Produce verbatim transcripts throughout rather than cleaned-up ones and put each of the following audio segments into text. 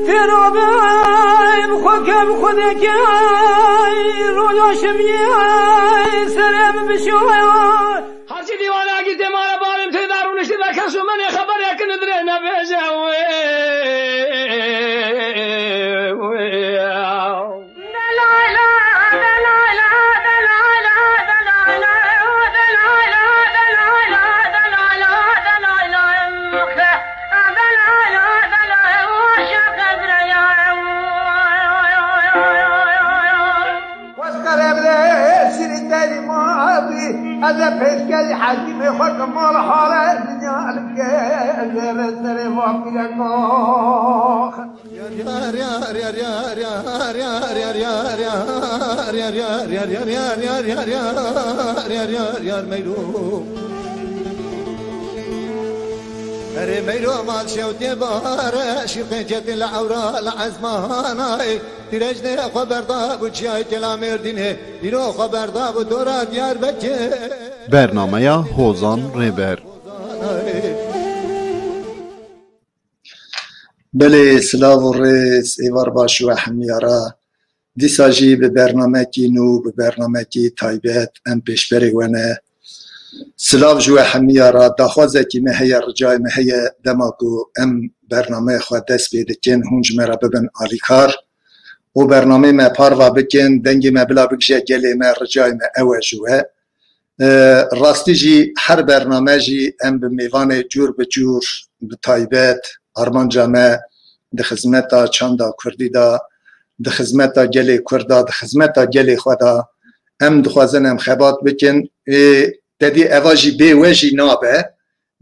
Têra bim xwe kem xwedekê, roja şemiyê serê min bişoya. Herçî dîwanekî tê mare bavê min tê de rûniştibe kes û min ê xeberek kin dirê nebêje. Erê meylo mal şew tê bahare, şîrqên ketin li ewra li ezmanayê. Tîrejnê xwe berda bû çiyayê Kela Mêrdînê, îro xwe berda bû dora Diyarbekir. Bernameya Hozan Rêber. Belê, silav û rêz, êvar baş we hemiya re. Dîsa jî bi bernamekî nû, bi bernamekî taybet em pêşberê we ne. Silav ji we hemiya re, daxwazekî me heye, ricayê me heye, dema ku em bernameya xwe dest pê dikin, hûn ji me re bibin alîkar û bernameyê me parva bikin, dengê me bila bigije gelê me, ricayê me ew e ji we. E, rastî jî her bername jî em bi mêvanê cûr bi cûr, bi taybet armanca me di xizmeta çanda kurdî de, di xizmeta gelê kurd de, di xizmeta gelê xwe de em dixwazin em xebat bikin. Ê, te dî eva jî bê we jî nabe,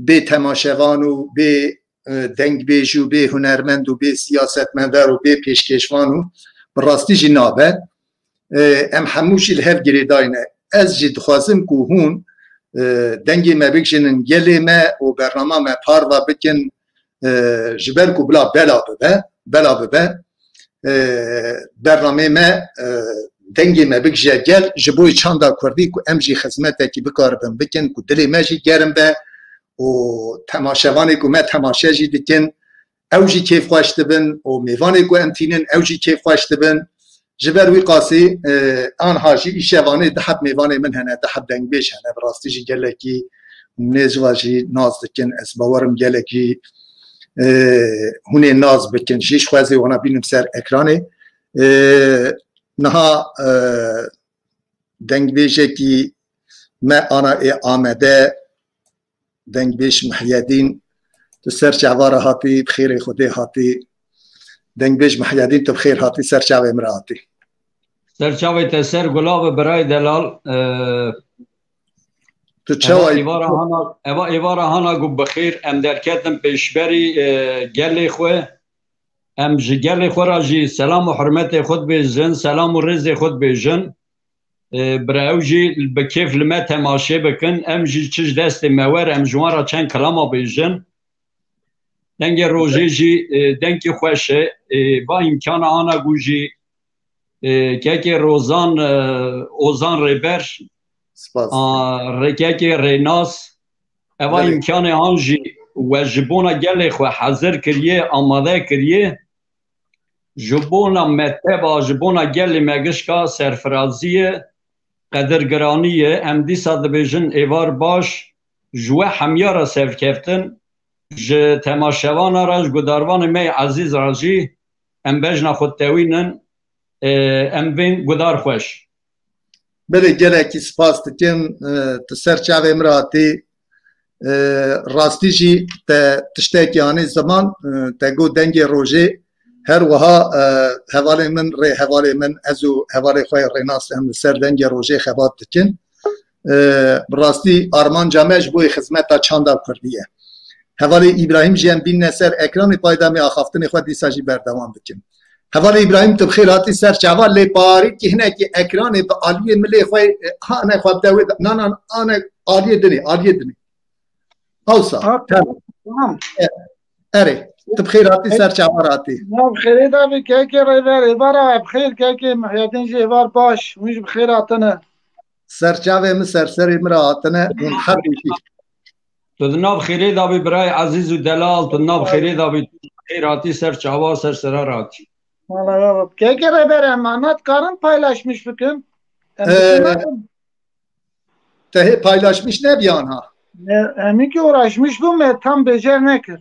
bê temaşevan û bê, e, dengbêj û bê hunermend û bê siyasetmedar û bê pêşkêşvan û bi rastî jî nabe. E, em hemû jî li hev girêdayî ne. Ez jî dixwazim ku hûn, e, dengê me bigihînin gelê me û bernama me parva bikin, e, ji ber ku bila bela bibe, bela bibe, e, bernameyê me, e, dengê me bigije gel, ji bo çanda kurdî ku em jî xizmetekî bikaribin bikin, ku dilê me jî germ be û temaşevanê ku me temaşe jî dikin, ew jî kêfxweş dibin û mêvanê ku em tînin, ew jî kêfxweş dibin. Ji ber wî qasî, e, anha jî îşevanê du heb mêvanê min hene, du heb dengbêj hene. Bi rastî jî gelekî hûn ê ji va jî nas dikin. Ez bawerim gelekî, e, hûn ê nas bikin jî. Ji xwezê wana bînim ser ekranê. E, niha, e, dengbêjekî me ana ê Amede, dengbêj Mihyedîn, tu ser çava re hatî, bi xêrê Xwedê hatî. Dengbêj Mihyedîn, tu bi xêr hatî, ser çavê min re hatî. Ser çavê te ser gulav e, birayê delal. E, Tu eva çawa yî? Êvara hana, eva êvara hana ku bi xêr em derketin pêşberî, e, gelê xwe. Em ji gelê xwe re jî selam û hurmetê xwe dibêjin, selam û rêzê xwe dibêjin. E, bira ew jî bi kêf li me temaşe bikin. Em jî çi ji destê me wer, em ji wan re çend kilama bêjin. Dengê rojê jî, e, dengê xweş e. E, va îmkana ana ku jî, e, kekê Rozan, e, Ozan Rêber, Spas. A, rê kekê Rênas, eva Belê. îmkanê han jî we ji bona gelê xwe hezir kiriye, amade kiriye. Ji bona meteba, ji bona gelê me gişka serfirazî ye, qedirgiranî ye. Em dîsa dibêjin êvar baş, ji we hemiya re serkeftin, ji temaşevana re, ji gudarvanê me yê ezîz re jî em bejna xwe tewînin, e, em bên gudar xweş. Belê, gelekî spas dikim, e, tu ser çavê min re hatî. E, rastî jî te tiştekî anî ziman, e, te got dengê rojê. Her wiha, e, hevalê min, rê hevalê min, ez û hevalê xwe yê Rênas em li ser dengê rojê xebat dikin. E, bi rastî armanca me ji bo yê xizmeta çanda kurdî ye. Hevalê Îbrahîm jî em bînine ser ekranê, payda me axaftinê xwe dîsa jî berdewam bikin. Hevalê Îbrahîm, tu bi xêr hatî ser çava, lê parîkî hinekî ekranê bi aliyê milê xwe, e, hane xwe bi dewê de, na, na, ane aliyê dinê, aliyê dinê. Hawsa. Ha, tamam. Tamam. E, erê, tu bi xêr hatî ser çava hatî. Ya bi xêrê de bi kekê Rêber, êvara bi xêr kekê Mihyedîn jî êvar baş, hûn jî bi xêr hatine. Ser çavê min, ser serê min re hatine, hûn her du jî. Tu di nav xêrê de bî birayê ezîz û delal, tu di nav xêrê de bî, xêr hatî ser çava, ser sera re hatî. Vallahi baba. Keke Rêber, em ana dikarin paylaşmiş bikin? Em Ee, bikin nakin. Te hê paylaşmiş nebî anha? Ne, em ki uğraşmış bûm, me tam becer nekir.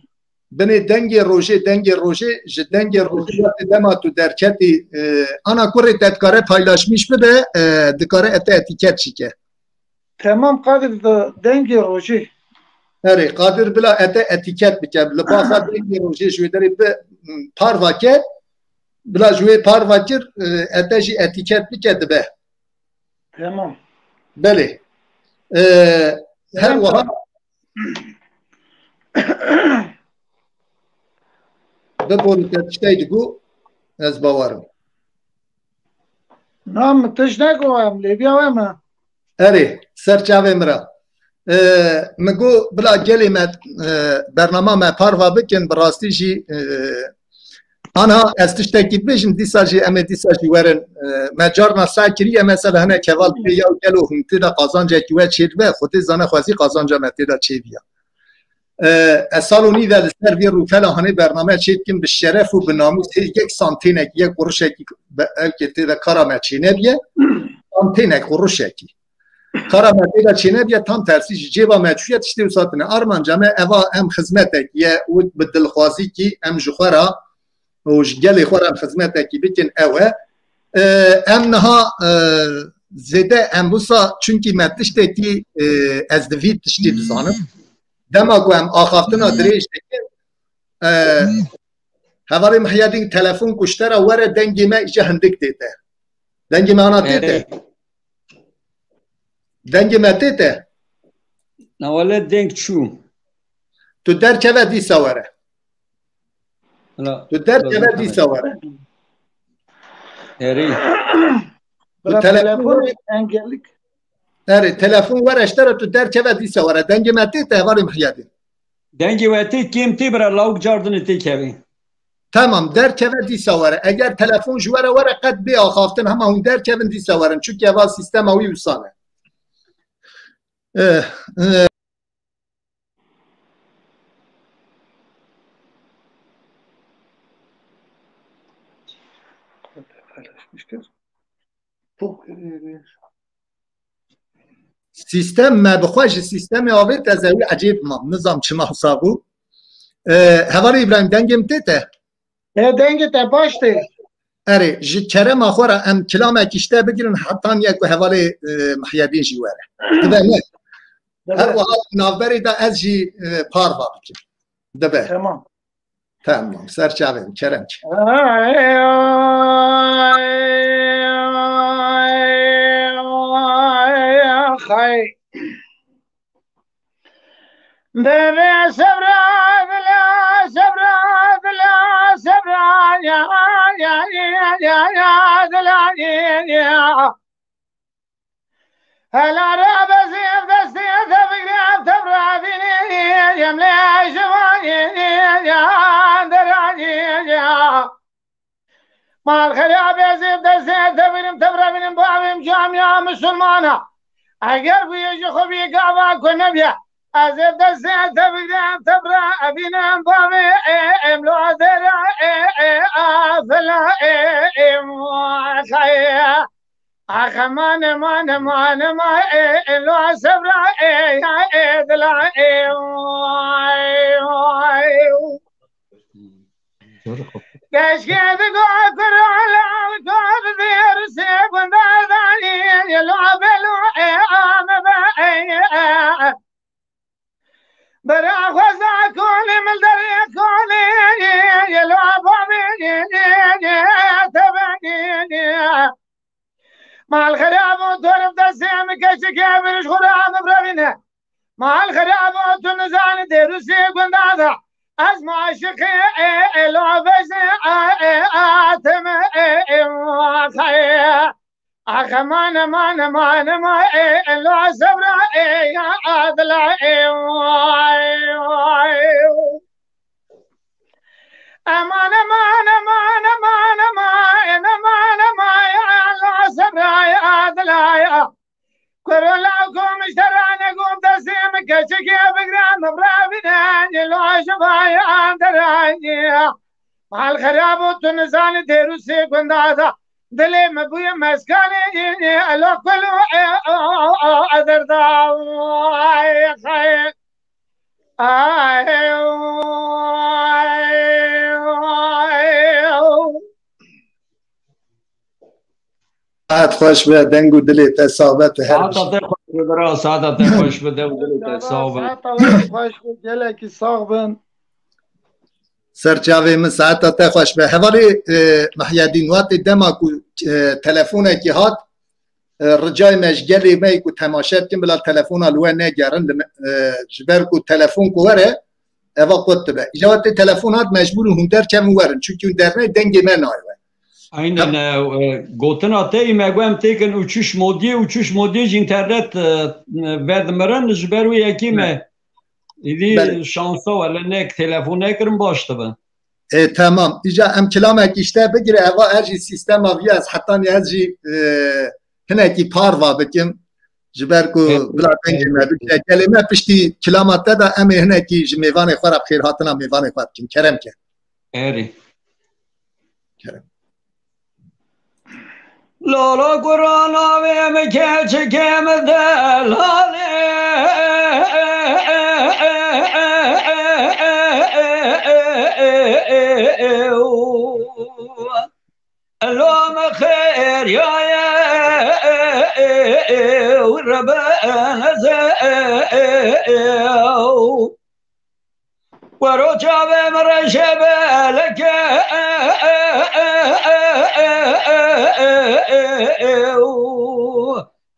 Binê dengê rojê, dengê rojê, ji dengê rojê ya te dema tu derketî, e, ana kurê te dikare paylaşmiş bibe, e, dikare ete etîket çike. Temam Qadir, de dengê rojê. Erê, Qadir bila ete etîket bike, li baxa dengê rojê ji wê derê bi, m, parva ke, bila ji wê parva kir, e, ete jî etîket bike dibe. Temam. Belê. E, her Temam. Wiha biborî te tiştey digo, ez bawer im. Na, min tişt negot, em lêbiya we me. Erê, ser çavê min re. Ee, min got, bila gelê me, e, bernama me parva bikin, bi rastî jî, e, anha ez tiştekî bibêjim, dîsa jî em ê dîsa jî werin. E, me carna seh kiriye, mesela hinek heval dibê ya gelo hûn tê de qazancekî we çêdibe, Xwedê zane xwezî qazanca me tê de çêbiya. E, ez sal û nîv e li ser vê rûfela hanê bername çêdikim, bi şeref û bi namûs hê yek santênek, yek quruşekî be-, ew kê tê de kara me çênebiye, santênek quruşekî. Kara me tê de çênebiye, tam tersî ji cêba me çûye, tiştê wisa tune. Armanca me eva em xizmetek ye û bi dilxwazîkî em ji xwe re û ji gelê xwe re em xizmetekî bikin ew e. E, em niha, e, zêde em wisa, çunkî me tiştekî, e, ez di vî tiştî dizanim. Dema ku em axaftina dirêj dikin, e, hevalê Mihyedîn telefon ku ji te re were dengê me îca hindik tê te. Dengê me ana tê te. Erê. Dengê me tê te. Na wele deng çû. Tu derkeve dîsa were. Hala Tu derkeve lazim dîsa were. Erê. Tu Bira telefon telefon were. Engellik. Erê, telefon were ji te re, tu derkeve dîsa were. Dengê me tê te hevalê Mihyedîn. Dengê we tê kêm tê bira, lawik cardinê tê kevê. Tamam, derkeve dîsa were. Eger telefon ji were were qet bê axaftin, hema hûn derkevin dîsa werin. Çunkî eva sîstema wî wisa ne. Eh, eh. Sîstem me bi xwe ji sîstemê avêt, ez ewî ecêb mam. Nizam çima wisa bû. E, hevalê Îbrahîm, dengê min tê te? E, dengê te baş tê. Erê, ji kerema xwe re em kilamekî ji te bigirin, heta niye ku hevalê, e, Mihyedîn jî were. Dibe ne? Dibe. Her wiha navberê de ez jî, e, parva bikim. Dibe. Tamam. Tamam, ser çavê min, kerem ki. Deve sebra dila, sebra dila, sebra ya, ya, ya, ya, ya, dila ya. Hela re bezî ev destê te bigre, ev tevra bînî, yem lê ji van ya, derayê ya. Mal xera bezî ev destê te bigrim, tevra bînim, bavim camia Müslümana. Eger bu yê ji xwe bî gava ku nebiye, ez ev destê te bigrim, tevra bînim, bavê, e, em lo dera, e, e, a, fela, e, e, xaye. Axe mane, mane, mane, ma, e, e, lo sebra, e, ya, e, dila, e, o, e, o, e, o. Keşke de go kurala, go de rusê gunda da, e, lo belo, e, ame be, e, e. Bera xweza kolê min derê kolê, yê lo babê, tebê. Mal xerab û torif destê min keçikê bir ji xwe re min birevîne. Mal xerab û tu nizanî dê rûsê gunda da. Ez maşiqê, e, e, lo bezê, a, e, a, teme, e, e, a, xayê. Axe mane, mane, mane, ma, e, e, lo sebra, e, ya adla, e, ay, ay. Aman, aman, aman, aman, aman, e, aman, aman, ya lo sebra, ya adla, ya. Kuro la kom ji te re negom destê min Keçikê bigre min revîne, lajê vayan derayê. Mal xerab û tu nizanî têrûsê gunda da. Dilê min bûye meskanê, elo kul û e, e, e, e, derda. Ay, ay. Ay, ay, ay. Saet xweş be, deng û dilê te sax be, tu her Saeta bijî. Te xweş be, bira, saeta te xweş be, deng û dilê te sax be. Saeta we xweş be, gelekî sax bin. Ser çavê min, saeta te xweş be. Hevalê, e, Mehyedîn, watê dema ku, e, telefonekî hat, e, ricayê me ji gelê me yê ku temaşe dikin, bila telefona li we negerin, li me, e, ji ber ku telefon ku were, eva qut dibe. Îca wextê telefon hat, mecbûr in hûn derkevin werin. Çunkî hûn derneyê dengê me nayê we. Aynen, Hem e, e, gotina te yî me got em têkin uçuş modiyê, uçuş modiyê ji înternet, e, e, vedimirin, ji ber wê yekê me. Îdî Belê. Şansa we li nek telefon nekirin baş dibe. E, tamam. Îca em kilamek îşte bigire, eva ez jî sîstema vî ez hetanî ez jî, e, hinekî parva bikim. Ji ber ku Evet, bila dengê evet. me bigire. Gelê me piştî kilama te de em ê hinekî ji mêvanê xwe re bi xêrhatina mêvanê xwe bikin. Kerem ke. Erê. Kerem. Lolo kurana ve mi keçike mi delalê. Lom xêr ya ye, Rebe neze. Wero çavê min reşe beleke.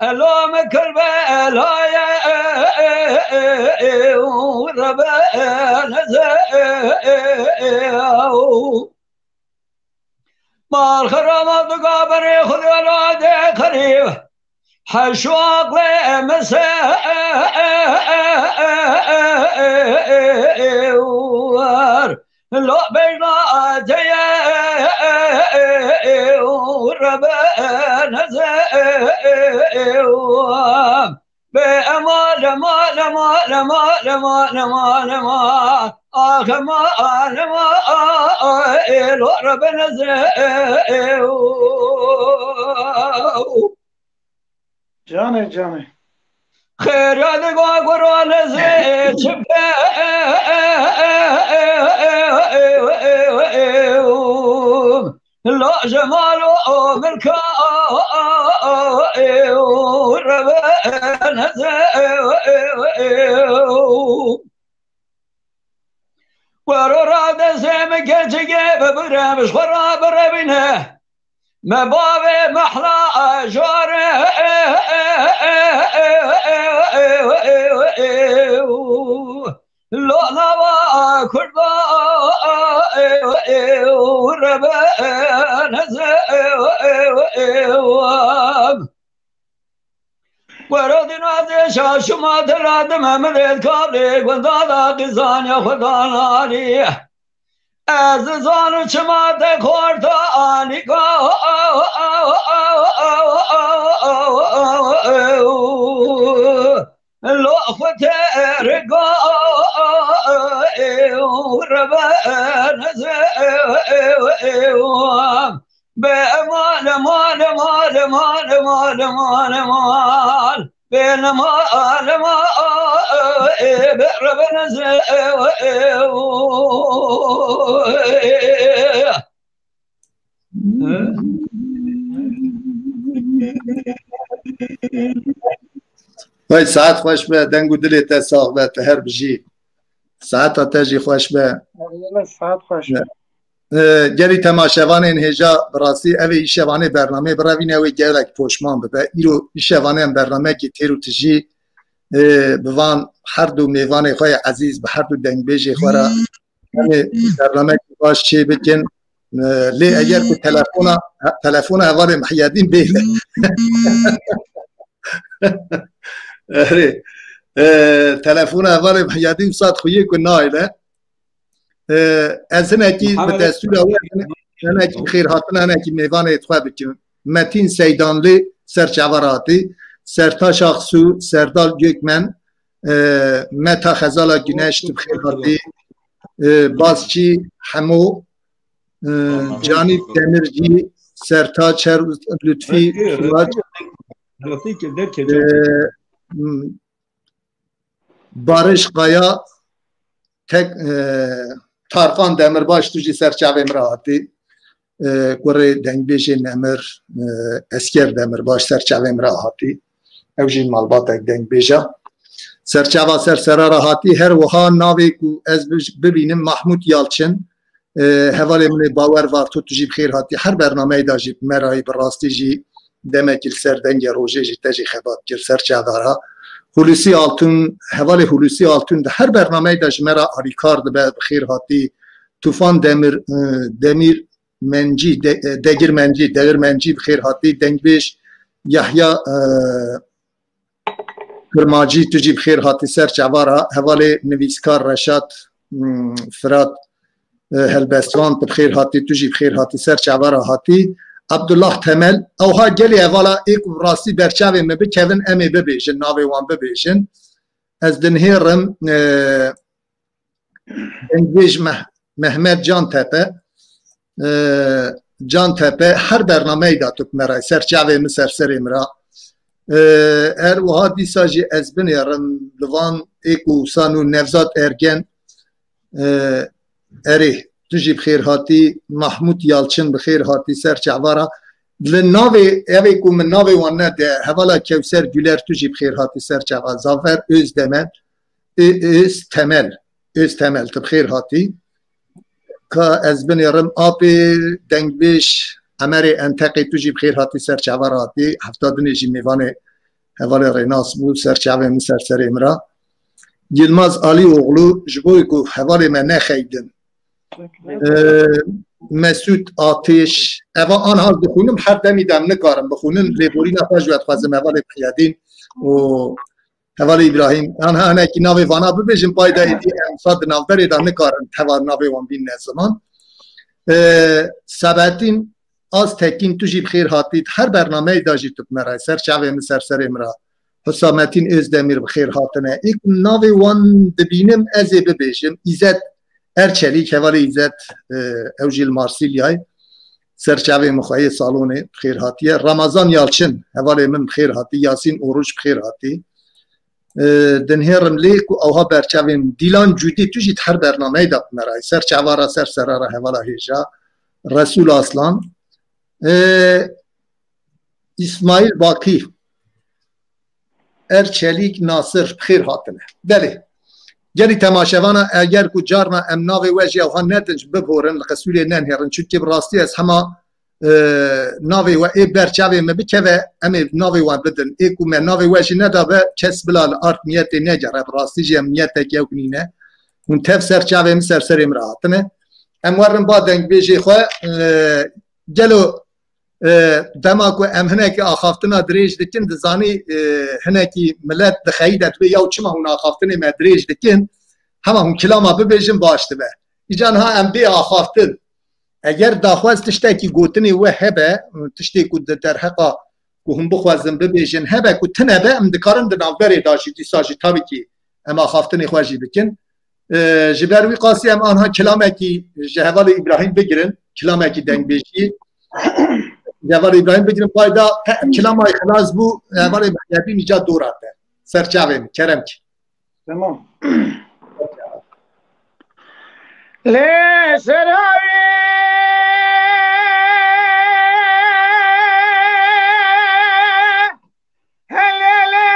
Elo min Kerbelaye, Rebe neze. Mal xerama dika berê Xwedê la dê xerîb. Heşo aqlê min ser. Lo beyna te ye, Rebe neze. Be ema, lema, lema, lema, lema, lema, lema. Ah, ema, lema, elo, Rebe neze. Canê, canê. Xêr ya diga gurane zê çipe. La ji mal û milka Rebe neze. Wero ra destê min keçikê bibire, bi ji xwe re birevîne. Me bavê mehla jare. Lo nava Kurda Rebe neze. Wero dîna dê şaşima dila dime min êd kablê gundala qîzanya xwe danarî. Ez dizanim çima te xwarta anîka. Lo xwe terika Rebe neze. Be eman, eman, eman, eman. Be eman, eman, be Rebe neze. Vay, saet xweş be, deng û dilê te sax be, tu her bijî. Saeta te jî xweş be. Saet xweş. E, gelî temaşevanên hêja, bi rastî ev ê îşevanê bernameyê birevîne, wê gelek poşman bibe. Îro îşevanê em bernameyekî têr û tijî, e, bi van her du mêvanê xwe yê ezîz, bi her du dengbêjê xwe re em ê bernameyekî baş çê bikin. E, lê eger ku telefona, telefona hevalê Mihyedîn bêle. Erê. E, telefona hevalê Mihyedîn sat xuyê ku nayne. E, ez hinekî bi Muhammed destûra we hinekî xêrhatina hinekî mêvanê xwe bikim. Metîn Seydanlî ser çava re hatî. Sertaş Aksu, Serdal Gökmen, E, Meta Xezala Güneş, tu bi xêr hatî. E, Bazcî Hemo, e, Canî Demircî, Sertaç Her, Lütfî Kulaç, e, m, Barış Kaya, tek, e, Tarkan Demirbaş, tu jî ser çavê min re hatî. E, kurê dengbêjê Nemir, e, Esker Demirbaş ser çavê min re hatî. Ew jî malbatek dengbêja. Serçava ser sera re hatî. Her wiha navê ku ez bij-, bibînim Mahmut Yalçin. E, hevalê min ê Bawer Varto, tu jî bi xêr hatî. Her bernameyê de jî bi me re yî, bi rastî jî demekî li ser Dengê Rojê jî te jî xebat kir, ser çava re. Hulusi Altun, hevalê Hulusi Altun di her bernameyê de ji me re alîkar dibe, bi xêr hatî. Tufan Demir, e, Demir Mencî, De-, e, Degir Mencî, Degir Mencî bi xêr hatî. Dengbêj Yahya, e, Kirmacî, tu jî bi xêr hatî ser çava re. Hevalê nivîskar Reşat, hmm, Firat, e, Helbestvan, tu bi xêr hatî, tu jî bi xêr hatî ser çava re hatî. Abdullah Temel, ewha gelê hevala ê ku bi rastî ber çavê me bikevin, em ê bibêjin, navê wan bibêjin. Ez dinihêrim, e, Dengbêj Meh-, Mehmet Cantepe, e, Cantepe, her bernameyê de tu bi me re, ser çavê min, ser serê min re. E, her wiha dîsa jî ez binêrim li van ê ku wisa nû Nevzat Ergen, e, erê, tu jî bi xêr hatî, Mahmut Yalçin bi xêr hatî ser çava re. Li navê, evê ku min navê wan nede, hevala Kewser Güler, tu jî bi xêr hatî ser çava. Zafer Özdemel, Ö-, Öz Temel. Öz Temel, tu bi xêr hatî. Ka ez binêrim, apê dengbêj Emerê Enteqê, tu jî bi xêr hatî ser çava re hatî. Hefta dinê jî mêvanê hevalê Rênas bû, ser çavê min, ser serê min re. Yilmaz Alîoğlu, ji bo ku hevalê me nexeydin. Ee, Mesut Ateş, eva anha dixwînim, her demî dem nikarim bixwînim, lêborîna xwe ji we dixwazim, hevalê Mihyedîn û hevalê Îbrahîm. Anha hinekî navê vana bibêjin, payda êdî em sa di navberê de nikarin teva navê wan bînine ziman. Ee, Sebetîn Aztekîn, tu jî bi xêr hatî. Her bernameyê de jî tu bi me re, ser çavê min, ser serê min re. Husametîn Özdemir bi xêr hatine. Ê ku navê wan dibînim, ez ê bibêjim. Îzet Erçelîk, hevalê Îzet, e, ew jî li Marsilyayê. Ser çavê min xweyê salonê bi xêr hatiye. Ramazan Yalçin, hevalê min bi xêr hatî. Yasîn Oruç bi xêr hatî. E, dinhêrim lê ku ewha ber çavê min. Dîlan Cûdî, tu jî di her bernameyê de bi me re. Ser çava re, ser sera re hevala hêja. Resul Aslan. E, Îsmaîl Bakî, Erçelîk Nasir, bi xêr hatine. Belê. Gelî temaşevana, eger ku carna em navê we jî ewha nedin, biborin, li qisûrê nenhêrin. Çunkî bi rastî ez hema, e, navê we ê ber çavê me bikeve, em ê navê we bidin. Ê ku me navê we jî nedabe, kes bila li ard niyetê negere. Bi rastî jî em niyetek yew nîne. Hûn tev ser çavê min, ser serê min re hatine. Em werin ba dengbêjê xwe, e, gelo E, dema ku em hinekî axaftina dirêj dikin, dizanî, e, hinekî milet dixeyîde, dibê yaw çima hûn axaftinê me dirêj dikin, hema hûn kilama bibêjin baş dibe. Îca niha em bê axaftin. Eger daxwaz tiştekî gotinê we hebe, tiştê ku di derheqa ku hûn bixwazin bibêjin hebe, ku tune be, em dikarin di navberê de jî dîsa jî tabî kî em axaftinê xwe jî bikin. E, ji ber wî qasî em anha kilamekî ji hevalê Îbrahîm bigirin, kilamekî dengbêjî. Ji hevalê Îbrahîm bigirin, payda te-, kilama xilas bû, hevalê Mihyedîn îca dora te. Ser çavê min, kerem ki. Tamam. Lê seravê Helelê.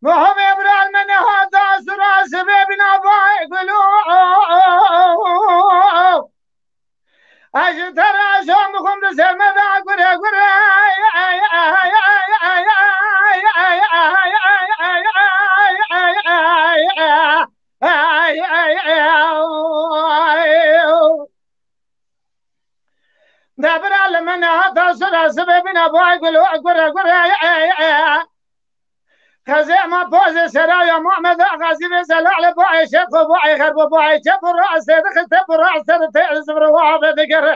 Muhammed Ebral min hata sura sibê bina bay gulu. Aji tera şam xum di serme da gure gure. Debira li min hata sura sibê bîne bay gul û gure gure. Xezê ma pozê seraya Muhammed Axa zî vê zelal boyê şef û boyê xerb û boyê çep û rastê dixiste û rastê di tê zivri û abe digere.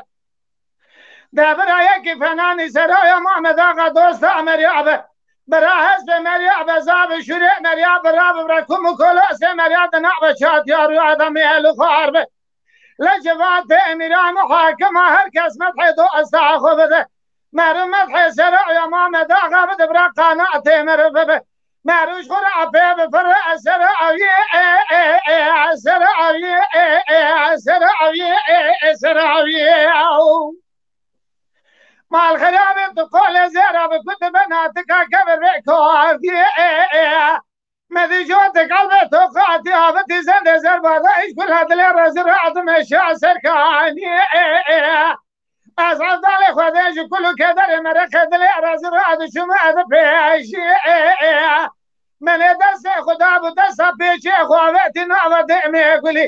Debira yekî fenanî seraya Muhammed Axa dosta Amerî abe. Bira hespê meriya beza bi şûrê meriya bira bi bira kum û kolosê meriya di nav çatiya rûya de mêl û xwar bi. Li civatê mîran û hakima her kes medhê dosta xwe bide. Merû medhê sera ya Mamed Axa bide bira qanatê meriv bibe. Merû ji xwe re apê bi fire sera awiyê e e e sera awiyê e e sera awiyê e e sera awiyê. Mal xirabê tu qolê zêra bi ku dibe natika kevir vê koviyê e e. Medî cotik elbê toqatî avitî zendê zerbada îş kula dilê rezî radime şa serkaniyê e e. Ez evdalê Xwedê ji kul û kederê mereqê dilê rezî radişûme di pêşiyê e e. Menê destê Xuda bû desta pêçiyê xwe avêtî nava dêmê gulî.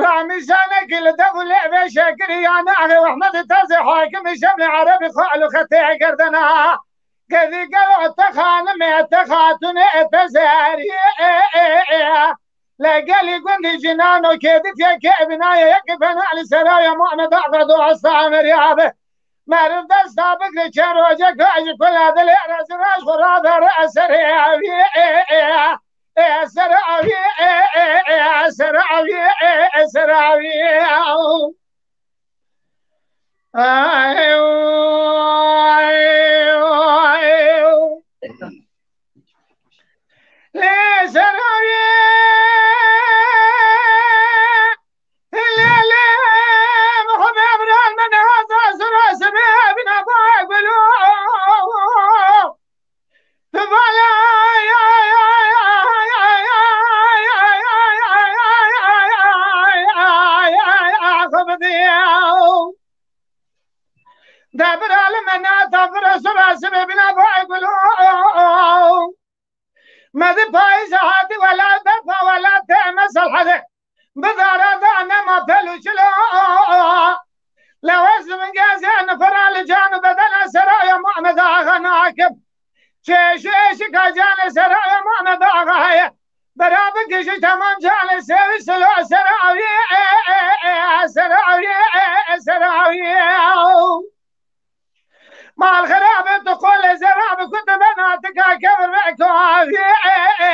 Ramîşanekî li dev û lêvê şekirî ya naxê Ehmedî Terzê hakimî Şemlê Erebî xal û xetê gerdena. Gedî gelo te xanimê te xatûnê te zeriyê e e e. Li gelî gundî cinan û kêdî fiyekê binayê yekî fena li seraya Muhammed Axa dosta Amerya be. Meriv desta bigre çend rojek ji kula dilê re ziraş xwe ravere serê aviyê e e. E serê aviyê e e e serê aviyê e e serê aviyê. Ay, ay, ay. Lê serê aviyê. Lê, lê, Muhammed Ebral min haza sura sibê bina ba gulu. Debir alim nata vira sura sibê bina bay gulu. Medi payîz hatî welat berfa welat teme selhede. Bi zara da nema pel û çilo. Lewez min gezê nifira li can û bedena seraya Muhammed Axa nakim. Çêşu êşika canê seraya Muhammed Axa heye. Bera bikişî temam canê sêwî silo sera aviyê e e e sera aviyê e e sera aviyê. Mal xirabê tu qolê zera bi ku dibe natika kevir veko aviyê e e.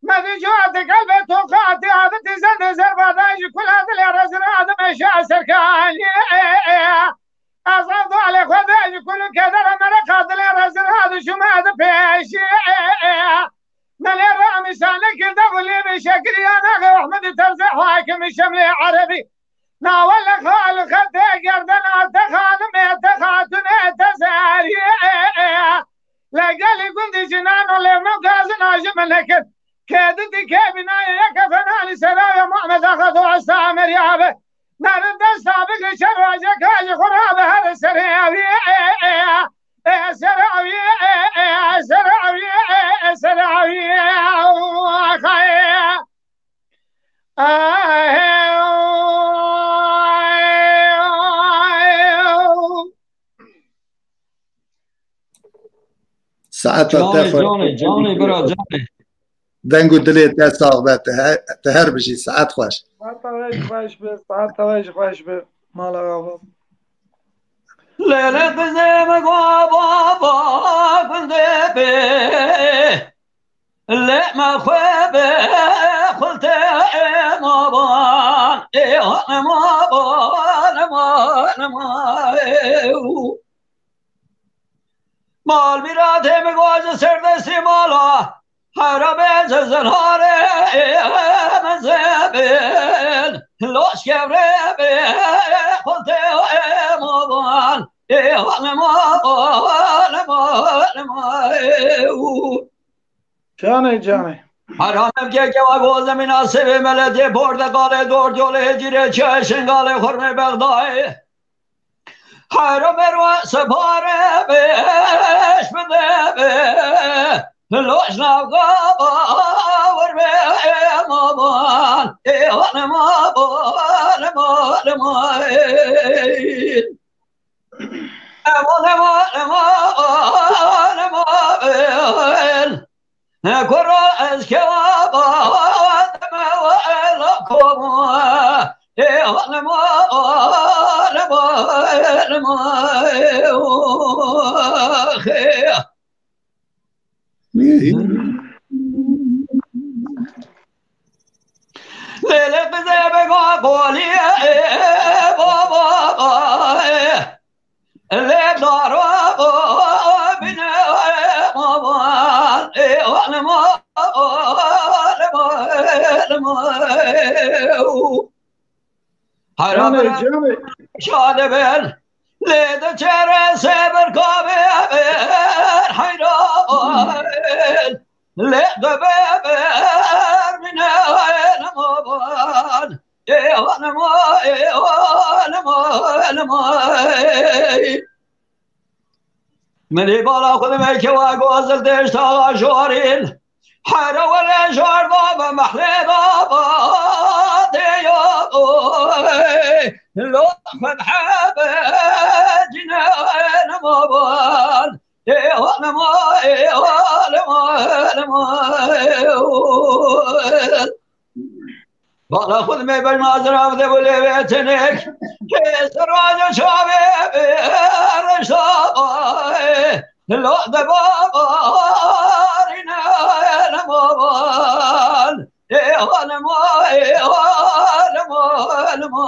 Medî cuatik elbê toqatî avitî zendê zerbadan ji kula dilê re zira dimeşa serkaniyê e e. Ez evdalê Xwedê ji kul û kedera mereqa dilê re zira dişûme di pêşiyê e e. Melê re amîsane kirde û lê bê şekiriya naxê Ehmedî Terzê hakimî Şemlê Erebî. Nawe li xal û xetê gerdena te xanimê te xatûnê te zeriyê e e. Li gelî gundî cinan û lêvno gazina ji min nekin. Kê didî kê bînayê yeke fena li seraya Muhammed Axa dosta Amerya be. Meriv desta bigri çend rojeka ji xwe rabe here serê aviyê e e. E serê aviyê e e serê aviyê e e serê aviyê. Axayê. Saeta te Canê, xweş. Canê, canê, bira, canê. Deng û dilê te sax be, te he-, te her bijî, saet xweş. Saeta we jî xweş be, saeta we jî xweş be, mala we. Lê, lê, qizê min go baba gundê bê. Lê me xwe be xultê ê maban, ê maban, maban, maban, ew. Mal mîratê min go ji serdestî mala, hera be ji zinarê min zebin, loş kevre be xultê ê maban, ê maban, maban, maban, ew. Canê, canê. Hera mevkê kewa go zemîna sêvê meletê porteqalê dor yolê cîrê çiyayê Şengalê xurmê Bexdayê. Hera merwa separe beş bide be. Loş navga bawir be emaban. Ê alemaban, alemaban. Eman, eman, eman, eman, eman. Koro ez kewa ba, deme wa ela koma. E, eman, eman, eman, eman. Qolî baba lê daro bine baba lê alma. Hera Canê, bira canê. Şade ben lê de çere seber kabe ben hayran. Lê de beber bine lemaban. Ê alema, ê alema, alema. Min ê bala xwe dime kewa gozel deşta jorîn. Hera were jorda be mehlê da ba de ya oy. Lo xwe hebe cine lemaban. Ê alema, ê alema, alema. Bala xwe me bel mazra de bu leve tenek. Ke seraja çave be reşta. Lo de babarine alema. Ê alema, ê alema, alema.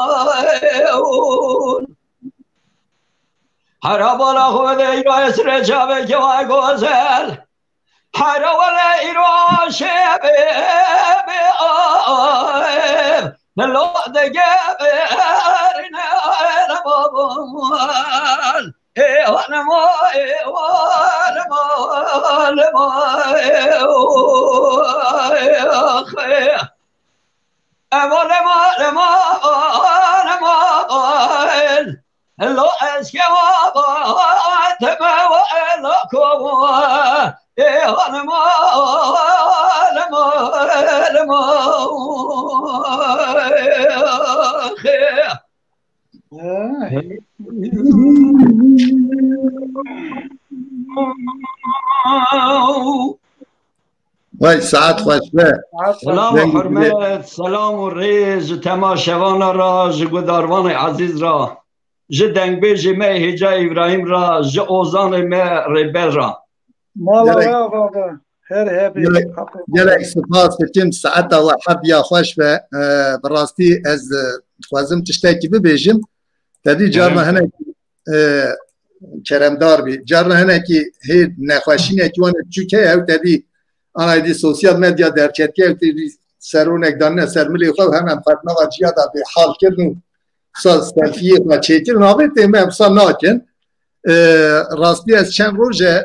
Hera bala xwe de îro esre çaveke wa gozel. Hera wele îro şebe be av. Lo de geberine baban. Ê alema, ê alema, alema. Ev alema, alema, alema. Lo ez ke wa ba te me wa ela ko wa. Ê alema, alema, alema. Vay, saet xweş be. Selam û hurmet, selam û rêz ji temaşevana ra, ji gudarvanê ezîz ra, ji dengbêjê me Hêca Îbrahîm ra, ji ozanê me Rêber ra. Mala Gelek, we ava be. Her hebî. Gelek, gelek spas dikim. Saeta we hediya xweş be. E, bi rastî ez, e, dixwazim tiştekî bibêjim. Te dî carna hinekî, e, keremdar bî. Carna hinekî hê nexweşînekî wan biçûk heye, ew te dî ana dî sosyal medya derketiye, ew te dî seronek danine ser milê xwe û hemen qet nava ciya da bê hal kirin û sa selfiyê xwe çêkirin. Avê tê me wisa nakin. E, rastî ez çend roj e, e,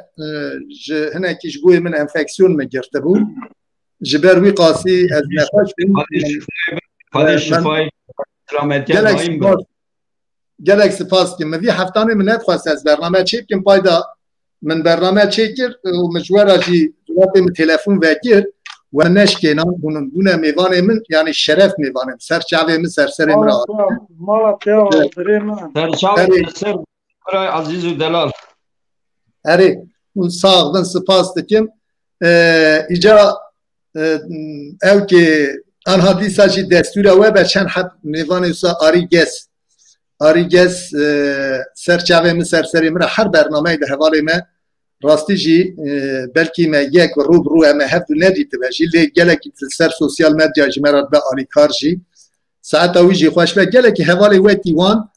ji hinekî ji goyê min enfeksiyon min girtibû. Ji ber wî qasî ez nexweş bûm. Xwedê şifayê, Xwedê şifayê, selametiya daîm be. Gelek spas dikim. Min vî heftanê min nedixwest ez bername çêbikim. Payda min bername çêkir û min ji we re jî ciwatê min telefon vekir. We neşkênan, hûn bûne mêvanê min, yanî şeref mêvanê min. Ser çavê min, ser serê min re. Mala te, mala te, birê min. Ser çavê te ser. Birayê ezîz û delal. Erê, hûn sax bin, spas dikim. E, îca, e, ew ki anha dîsa jî destûra we be, çend heb mêvanê wisa Arî Ges. Arî Ges, e, ser çavê min, ser serê min re her bernameyê de hevalê me. Rastî jî, e, belkî me yek rû bi rû em ê hevdû nedîtibe jî, lê gelekî ser sosyal medya ji me re dibe alîkar jî. Saeta wî jî xweş be. Gelekî hevalê wekî wan,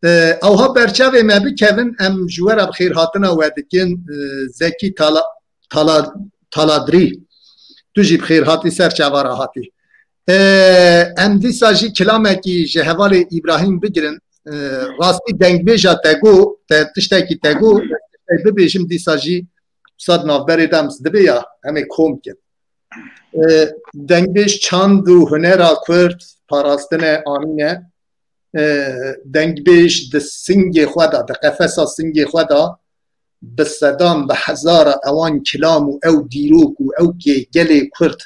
e, ewha berçavê me bikevin, em ji we re bi xêrhatina we dikin, e, Zekî Tala-, Tala-, Taladrî. Tu jî bi xêr hatî, ser çava re hatî. E, em dîsa jî kilamekî ji hevalê Îbrahîm bigirin. E, rastî dengbêja te got, te tiştekî te got, tiştekî bibêjim dîsa jî wisa di navberê de em dibê ya, em ê kom kin. E, dengbêj çand û hunera Kurd parastine anîne. E, dengbêj di singê xwe de, di qefesa singê xwe de, bi sedan, bi hezara ewan kilam û ew dîrok û ew kê gelê Kurd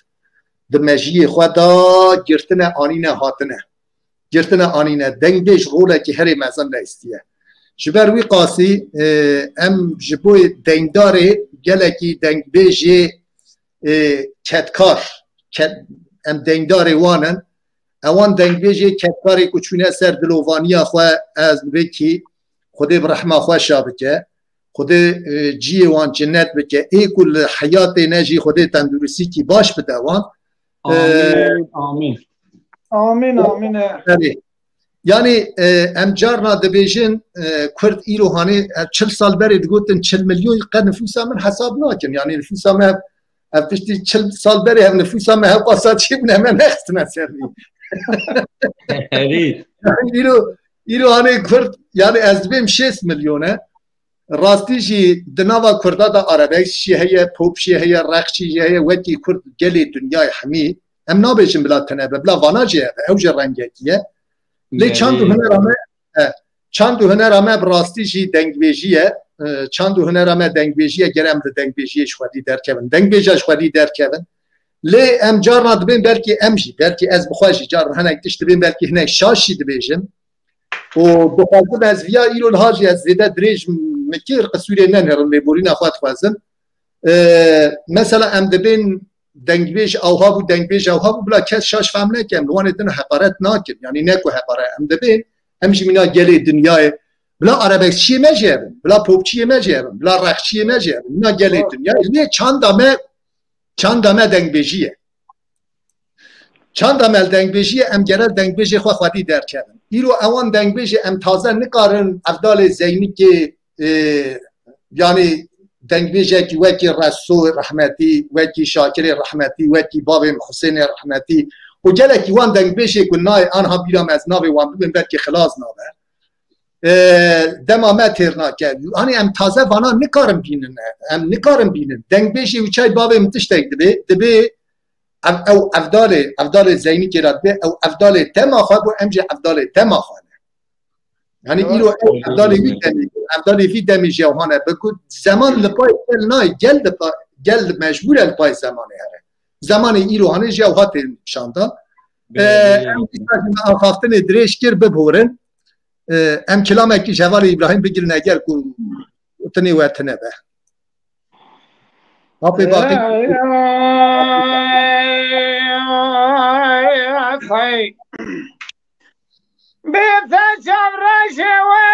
di mejiyê xwe de girtine, anîne, hatine. Girtine, anîne. Dengbêj rolekî herê mezin leystiye. Ji ber wî qasî, e, em ji bo dengdarê gelekî dengbêjê, e, kedkar, ked-, em dengdarê wan in. Ewan dengbêjê kedkarê ku çûne ser dilovaniya xwe, ez bikî, Xwedê bi rehma xwe şa bike. Xwedê, e, ciyê wan cennet bike. Ê ku li heyatê ne jî Xwedê tenduristîkî baş bide wan. E, Amîn, amîn. Amîn, amîn. Erê. Yanî, e, em carna dibêjin, e, Kurd îro hanê, e, çil sal berê digotin çil milyon qe nifûsa min hesab nakin. Yanî nifûsa me ev, ev tiştî çil sal berê ev nifûsa me hewqasa çêbûne me nexistine ser vî. Herî. Yanî îro, îro hanê Kurd, yanî ez dibêm şêst milyon e. Rastî jî di nava Kurda de arabesk jî heye, pop jî heye, reqçî jî heye, wekî Kurd gelê dinyayê hemî. Em nabêjin bila tune be, bila vana jî hebe, ew jî rengekî ye. Lê çand û Belê. hunera me, e, çand û hunera me bi rastî jî dengbêjî ye. E, çand û hunera me dengbêjî ye, gere em di dengbêjiyê ji xwedî derkevin. Dengbêja ji xwedî derkevin. Lê em carna dibên belkî em jî, belkî ez bi xwe jî carna hinek tişt dibên, belkî hinek şaş jî dibêjim. Û dixwazim ez viya îro niha jî ez zêde dirêj min kir, qisûrê nenêrim, lêborîna xwe dixwazim. E, mesela em dibên dengbêj awha bû, dengbêj awha bû, bila kes şaş fehm neke, em li wanê din heqaret nakin. Yanî ne ku heqaret, em dibên, em jî mîna gelê dinyayê, bila arabeskçiyê me jî hebin, bila popçiyê me jî hebin, bila reqçiyê me jî hebin, mîna gelê dinyayê. Lê çanda me, çanda me dengbêjî ye. Çanda me li dengbêjî ye, em gere dengbêjê xwe xwedî derkevin. Îro ewan dengbêjê em taze nikarin Evdalê Zeynikê, e, yanî dengbêjekî wekî Reso rehmetî, wekî Şakirê rehmetî, wekî bavê min Husênê rehmetî û gelekî wan dengbêjê ku nayê anha bîra me ez navê wan bibim belkî xilas nabe. E, dema me têr nake. Hanî em taze vana nikarin bînin. Em nikarin bînin. Dengbêjê û çay bavê min tiştek dibê, dibê ev, ew evdalê, evdalê Zeynikê re dibê, ew evdalê dema xwe bû, em jî evdalê dema xwe ne. Yanî îro ew evdalê wî demê, evdalê vî demê jî ew hane. Bi ku zeman li pay gel nayê, gel li pa-, gel mecbûr e li pay zemanê here. Zemanê îro hanê jî ew hatê şanda. E, em dîsa jî me axaftinê dirêj kir, biborin. E, em kilamekî ji hevalê Îbrahîm bigirin eger ku tinê we tine be. Apê baqî. Bê te çavreşê we.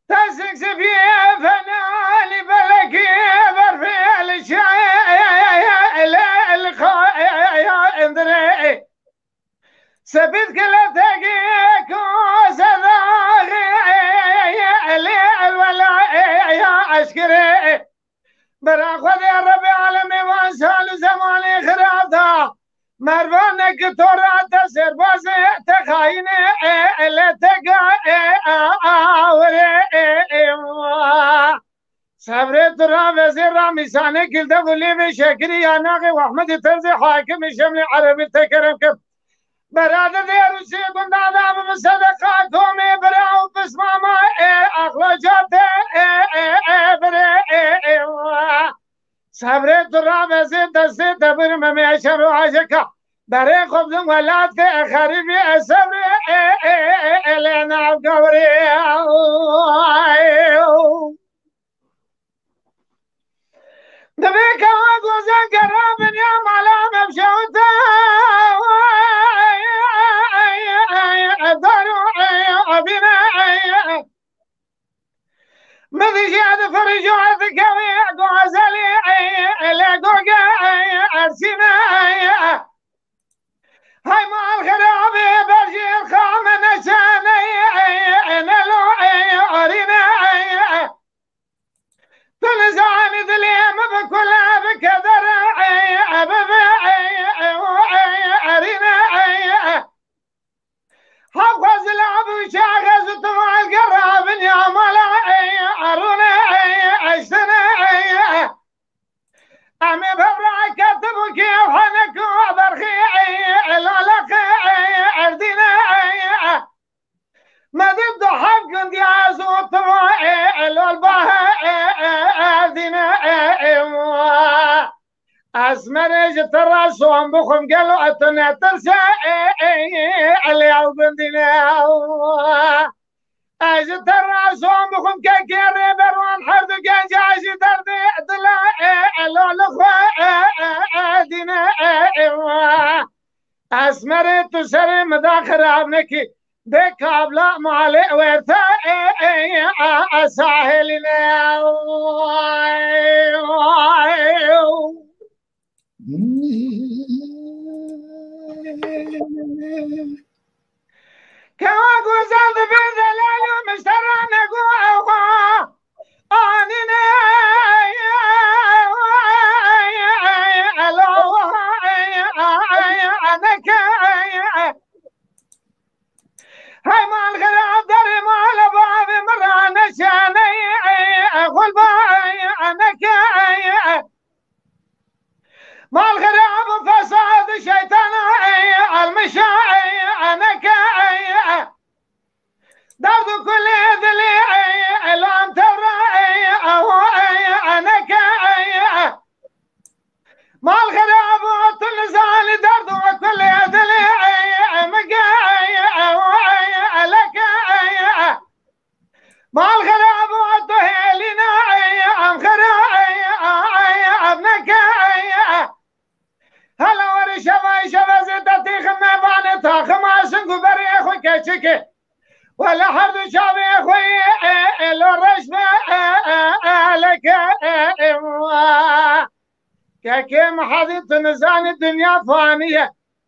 Tesik sipî fena li belekî berfê li şaye li xaye indirê. Sepît kiletekî ku sedaxê li elwela ya eşkirê. Bera Xwedê Rebê alemê van sal û zemanê xirab da. Mervanek to ra te serbazê, te xayinê, e, e, le te ga, e, a, a, were, e, e, wa. Sebrê tu ra vezê ra mîsanê kilde vulê ve şekirî ya naxê Ahmedê terzê hakimê şemlê erebî te kerem kim. Berader de Rûsê gunda da bi sedeqa komê bira û pismama, e, axla cate, e, e, e, bire, e, e, wa. Sebrê tu ra vezê destê te bir me meşer û ajeka. Berê xwe bidim welat ke xerîbî e sebrê e, e, e, e, lê nav gawrê. Divê ke we gozen ke rabin ya mala me bişewite. Daru abine. Min dijî ez difirijû ez dikevî gozelî, lê goge ersîne. Hay mal xirabê berjî xame neşene, nelo arîne. Tu nizanî dilê min bi kule bi kedere, bibe erîne. Hevxwe zilab û çaxe zutmal gerabin ya mala, erûne, eştine. Em ê bevrake tibû kê henek û berxî, laleqe, erdîne. Medî du heb gundî ez û tu, lal bahe, erdîne. Ez merê ji te re son bixwim gelo tu netirse, ê, ê, ê, Elî ew gundîne. Ez ji te re son bixwim kekê rêber wan her du genca jî derdê dila, ê, ê, lo li xwe, ê, ê, ê, dîne, ê, ê, wa. Esmerê tu serê min da xirab nekî. Dê kabla malê werte e, e, e, e, sahilîne. Kewa guzel dibe delal û miştera nego ewa. Anine elo neke. Hey mal xirab derê mal bavê min ra neşane xulba neke. Mal xirab û fesad şeytana almişa neke. Derd û kulê dilê elan tevra neke. Mal xirab û tu nizanî derd û kulê dilê mige leke. Mal xirab û tu hêlîna em xira em neke. Hela werî şevay şeve zê te têxim me banê taxima sing û berê xwe keçike. Wele her du çavê xwe ê, ê, ê, lo reş be, ê, ê, ê, leke, ê, ê, wa. Kekê min hezî tu nizanî dinya fanî ye.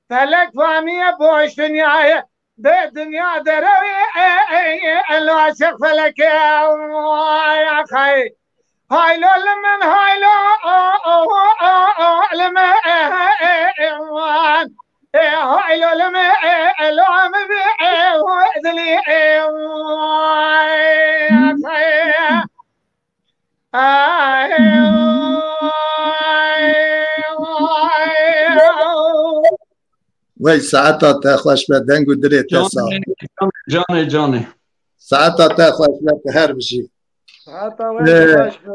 Felek fanî ye, boş dinya ye. Bê dinya derewî, ê, ê, ê, ê, lo aşiq feleke, ay, axay. Haylo li min, haylo, o, o, o, o, li min, e, e, e, wan. E, haylo li min, e, e, lo min bi, e, o, dilî, e, ay, ay, ay, ay. Wey saeta te xweş be, deng û dilê te sax. Canê, canê, canê. Saeta te xweş be, tu her bijî. Saeta we Ee, xweş be.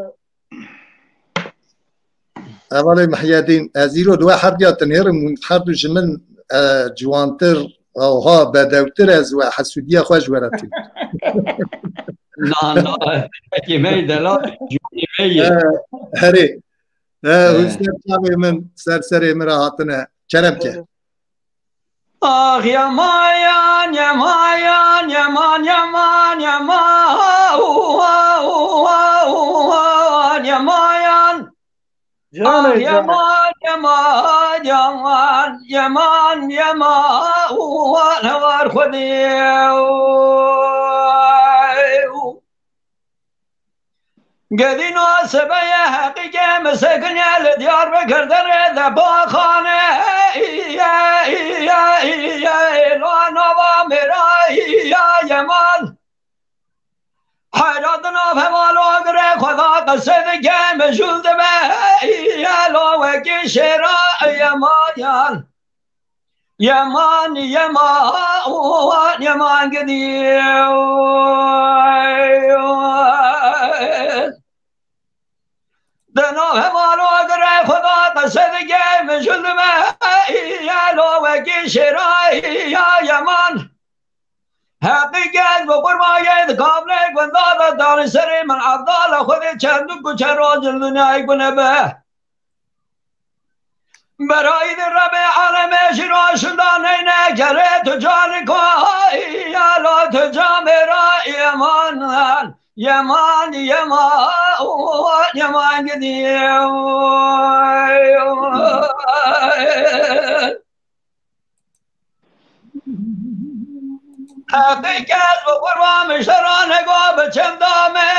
Hevalê Mihyedîn, ez îro di we herdiya tinêrim, hûn her du ji min, e, ciwantir, awha bedewtir ez we hesûdiya xwe ji we re tînim. Na, na, pekî me yî delal, ciwanê me yî. E, herê. E, hûn ser çavê min, ser serê min re hatine. Kerem ke. Ah, Yamayan, Yamayan, Yaman, Yaman, Yaman, Yamayan. Ah, Yaman, Yaman, Yaman, Yaman, Yaman, Yaman, ne var Xwedê. Gedîno sebeye heqî ke min sekiniye li Diyarbekir derê de baxane. Lo nava mêra ya Yeman. Heyra di nav hevalo girê xwe da qise dike, min jûl dibe lo wekî şêra Yeman yan. Yeman, Yeman, Yeman gidî. Di nav hevalo girê xwe da qise dike, min jûl dibe lo wekî şêra ya Yeman. Heqîqet bi qurbayê di kablê gunda de danî serê min Evdala Xwedê çend û kuçe roj li dinyayê gune be. Berayî di Rebê alemê jî roşinda neyne kerê tu canî ko ya lo tu camêra Yeman, Yeman, Yeman, Yeman gidî. Heqîqet bi qurban miştera nego bi çemda me.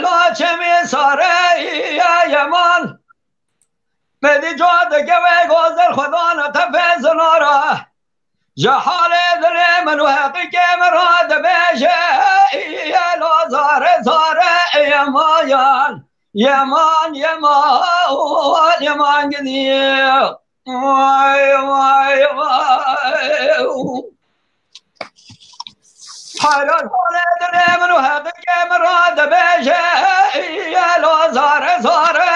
Lo çemî sare ya Yeman. Me dî cade gewê gozel xwedana tefê zinara. Ji halê dilê min û heqîqê min re dibêje, lo zare zare Yemayan. Yeman, Yeman, Yeman gidî. Vay, vay, vay. Heyran holê dilê min û heqîqê min re dibêje, lo zare zare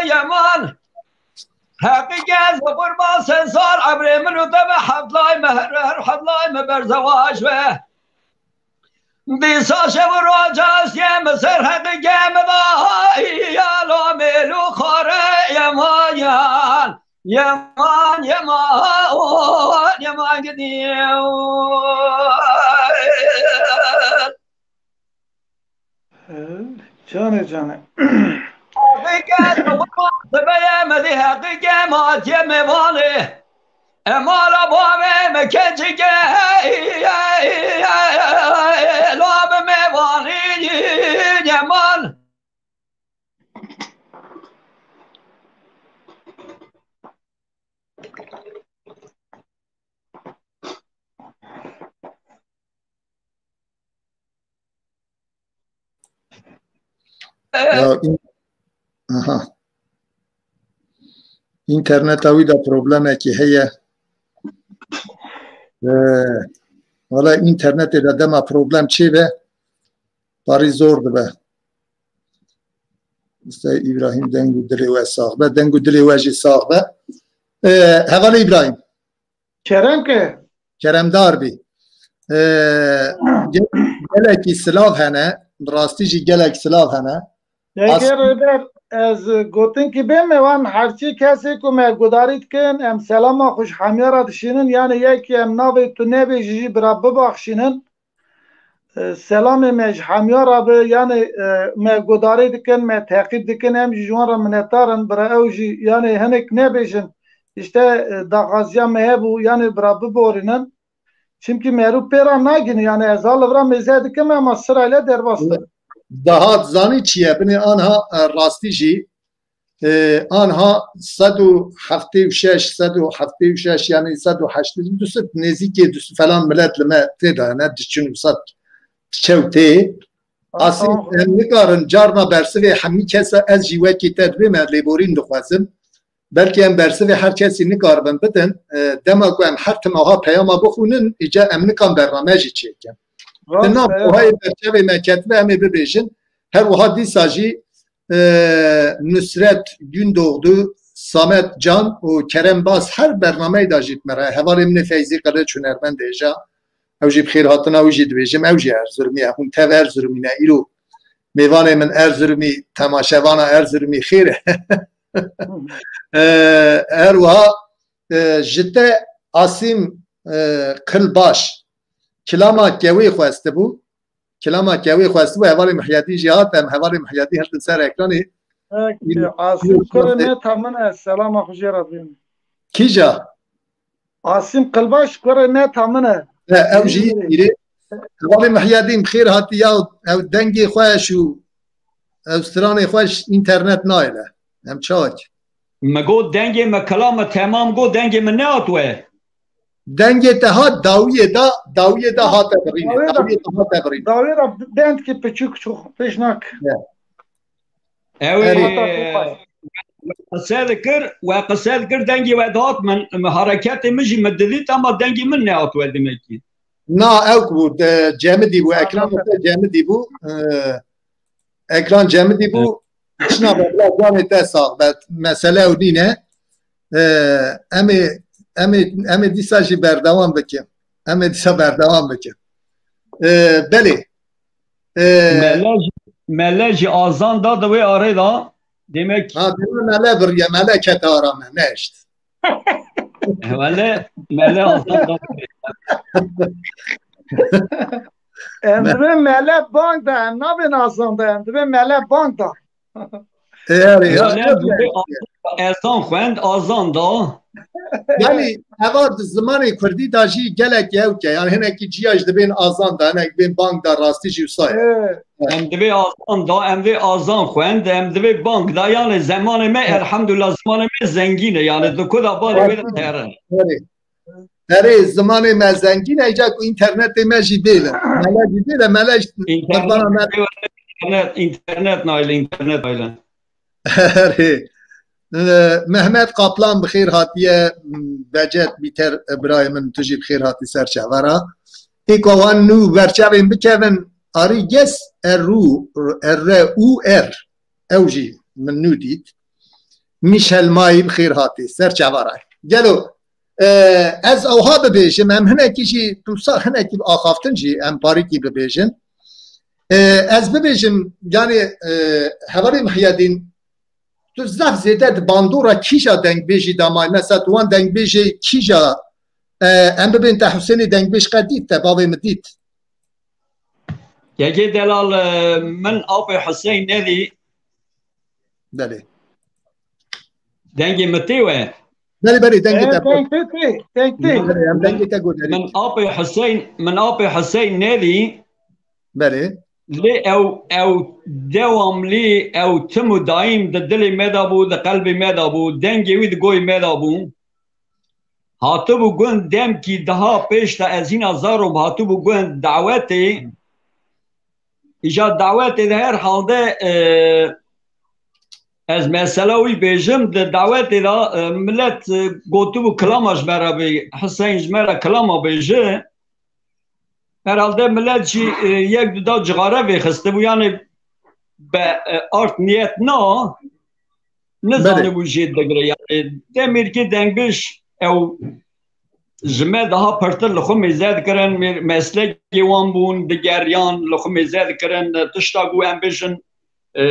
Yeman. Heqîqê ez bi qurban sed sal emrê min û te be hevlay me her, her hevlay me berzewac be. Dîsa şev û roja siyê min ser heqîqê min va, ya lo mêl û xare yeman, yeman, yeman, yeman gidiyor. Canê canê. Heqîqet, sibeye me dî heqîqe ma tiye mêvanê. Emala bavê me keçike, la bi mêvanî yeman. Ya, in-, aha. Înterneta wî de problemekî heye. Ee, wala înternetê de dema problem çêbe, parî zor dibe. Usta Îbrahîm, deng û dilê we sax be, deng û dilê we jî sax be. Ee, hevalê Îbrahîm. Kerem ke. Keremdar bî. Ee, ge-, gelekî silav hene, bi rastî jî gelek silav hene. As- Eger Rêber, ez gotin ki bê me wan herçî kesê ku me gudarî dikin, em selama xwe ji hemiya re dişînin, yani yekî em navê tu nebêjî jî bira bibaxşînin. E, selamê me ji hemiya re be, yani, e, me gudarî dikin, me teqîb dikin, em jî ji wan re minetdar in, bira ew jî, yani, hinek nebêjin, işte, e, daxwaziya me hebû, yani, bira biborînin. Çimkî merû pê re nagînin, yani, ez ha li vira mêze dikim, ema sirayla derbas dikim. Dahat zanî çi ye? Binê anha, e, rastî jî, e, anha sed û heftê û şeş, sed û heftê û şeş, yani sed û heştê, du sed, nêzîkê du sed falan milet li me tê de ne, diçin û sed diçe û tê. Asî, em nikarin carna bersivê hemî kesa, ez jî wekî te dibêm, ez lêborîn dixwazim. Belkî em bersivê her kesî nikaribin bidin. E, dema ku em her tim aha peyama bixwînin, îca em nikan bername jî çêkin. Rast e. Di nav buhayê berçavê me ketibe, em ê bibêjin. Her wiha dîsa jî, e, Nusret Gündoğdu, Samet Can û Kerem Baz her bernameyê de jî bi me re. Hevalê min ê Feyzî Qiliç hunermend êja. Ew jî bi xêr hatina wî jî dibêjim. Ew jî Erzurumî ye. Hûn tev Erzurumî ne. Îro mêvanê min Erzurumî, temaşevana Erzurumî xêr e. E, her wiha, e, ji te Asîm, e, Qilbaş kilama kewê xwestibû. Kilama kewê xwestibû, hevalê Mihyedîn jî hat, em hevalê Mihyedîn hiltin ser ekranê. Peki, Asîm kurê neta min e, selama xwe jê re dibêm. Kîja? Asîm Qilbaş kurê neta min e. He, ew jî îrê. Hevalê Mihyedîn bi xêr hatî ya, ew dengê xweş û ew stranê xweş înternet nayêle. Em çawek. Me got dengê me, kilama temam got, dengê min nehat we. Dengê te hat dawiyê de, dawiyê de hate birînê. Dawiyê de hate birînê. Dawiyê de dendkî piçûk çû pêş nak. Ya. Ew ê qise dikir, we qise dikir, dengê we dihat min, min hareketê min jî min didît, ama dengê min nehat we demekî. Na, ew ku bû, de, cemidî bû, ekran te cemidî bû. E, ekran cemidî bû. Çina be, bila canê te sax be, mesele ew nîne. E, em ê, em ê, em ê dîsa jî berdewam bikin. Em ê dîsa berdewam bikin. E, belê. E, Mele jî, mele jî azan da di wê arê da. Demek ha, dema mele biriye, mele kete ara me, neşt. Mele, mele azan da. Em dibê mele bang da, em nabên azan da, em dibê mele bang da. E, yarê, ya, mele dibê azan da, ezan xwend, azan da. Yani, eva di zimanê kurdî da jî gelek yew ke. Yani, hinekî ciya ji dibên azan da, hinek bên bang da, rastî jî wisa ye. E. Em divê azan da, em vê azan xwend, em divê bang da. Yani, zemanê me, elhamdulillah, zemanê me zengîn e. Yani, di ku da barê wê de terin. Erê, zimanê me zengîn e, îca ku înternetê me jî bêle. Mele jî bêle, mele jî qerbana me. Înternet, înternet nayle, înternet nayle. Erê. E, Mehmet Kaplan bi xêr hatiye, Becet Bîter, birayê min, tu jî bi xêr hatî ser çavara. Ê ku wan nû berçavên bikevin, Arî Ges, Erû, Erre û Er. Ew jî min nû dît. Michel May bi xêr hatî ser çavara. Gelo, e, ez ewha bibêjim, em hinekî jî, timsal hinekî bi axaftin jî em parîkî bibêjin. E, ez bibêjim, yani, e, hevalê Mihyedîn, tu zaf zêde di bandora kîja dengbêjî de may? Mesela tu wan dengbêjê kîja, e, em bibên te Husênê dengbêj qe dît, te bavê min dît? Yekê delal, e, min apê Huseyîn nedî. Belê. Dengê min tê we? Belê, belê, dengê te. Deng tê, deng tê. Belê, em dengê te guh derî. Min apê Huseyîn, min apê Huseyîn nedî. Belê. Lê ew, ew dewamlî, ew tim û daîm di dilê me de bû, di qelbê me de bû, dengê wî di goyê me de bû. Hatibû gund demkî daha pêş de ez hîna zarok hatibû gund dawetê. Îja dawetê de her halde, e, ez mesela wî bêjim, di dawetê de, e, millet, e, gotibû kilama ji me re bê, Hiseyn ji me re kilama bêje. Herhalde millet jî, e, yek du da cixare vêxistibû, yani be, e, art niyet na, nizanibû jê digire. Yani demêrkê dengbêj ew ji me daha pirtir li xwe mêze dikirin, me-, meslekê wan bûn, digeriyan, li xwe mêze dikirin, tişta ku em bêjin, e,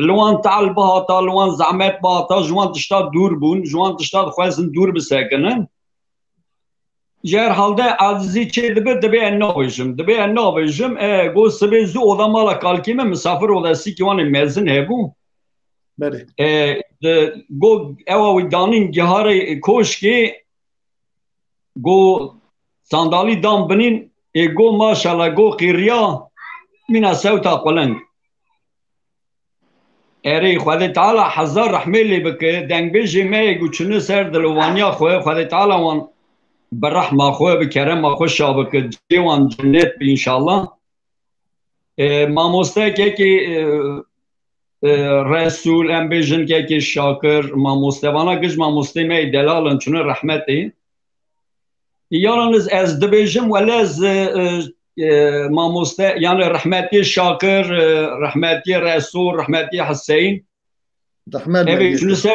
li wan teal bihata, li wan zehmet bihata, ji wan tişta dûr bûn, ji wan tişta dixwestin dûr bisekinin. Ji her halde acizî çê dibe, dibê ez nabêjim. Dibê ez nabêjim. E, go sibê zû oda mala kalkê min, misafir odasîkî wan ê mezin hebû. Belê. E, di, go ewa wî danîn giharê koşkê, go sandalî dan binîn, ê go maşallah, go qîriya, mîna sewta quling. Erê, Xwedê Teala hezar rehmê lê bike, dengbêjê me yê ku çûne ser dilovaniya xwe, Xwedê Teala wan bi rehma xwe, bi kerema xwe şa bike, cihê wan cennet be înşallah. E, mamoste kekê, e, e, Resûl, em bêjin kekê Şakir, mamoste, vana giş mamostê me yê delal in, çûne rehmetê. Yalnız ez dibêjim, wele ez, e, e, mamoste, yani rehmetiyê Şakir, e, rehmetiyê Resul, rehmetiyê Hüseyin. Rehmet Eve beyler. Şunu ser,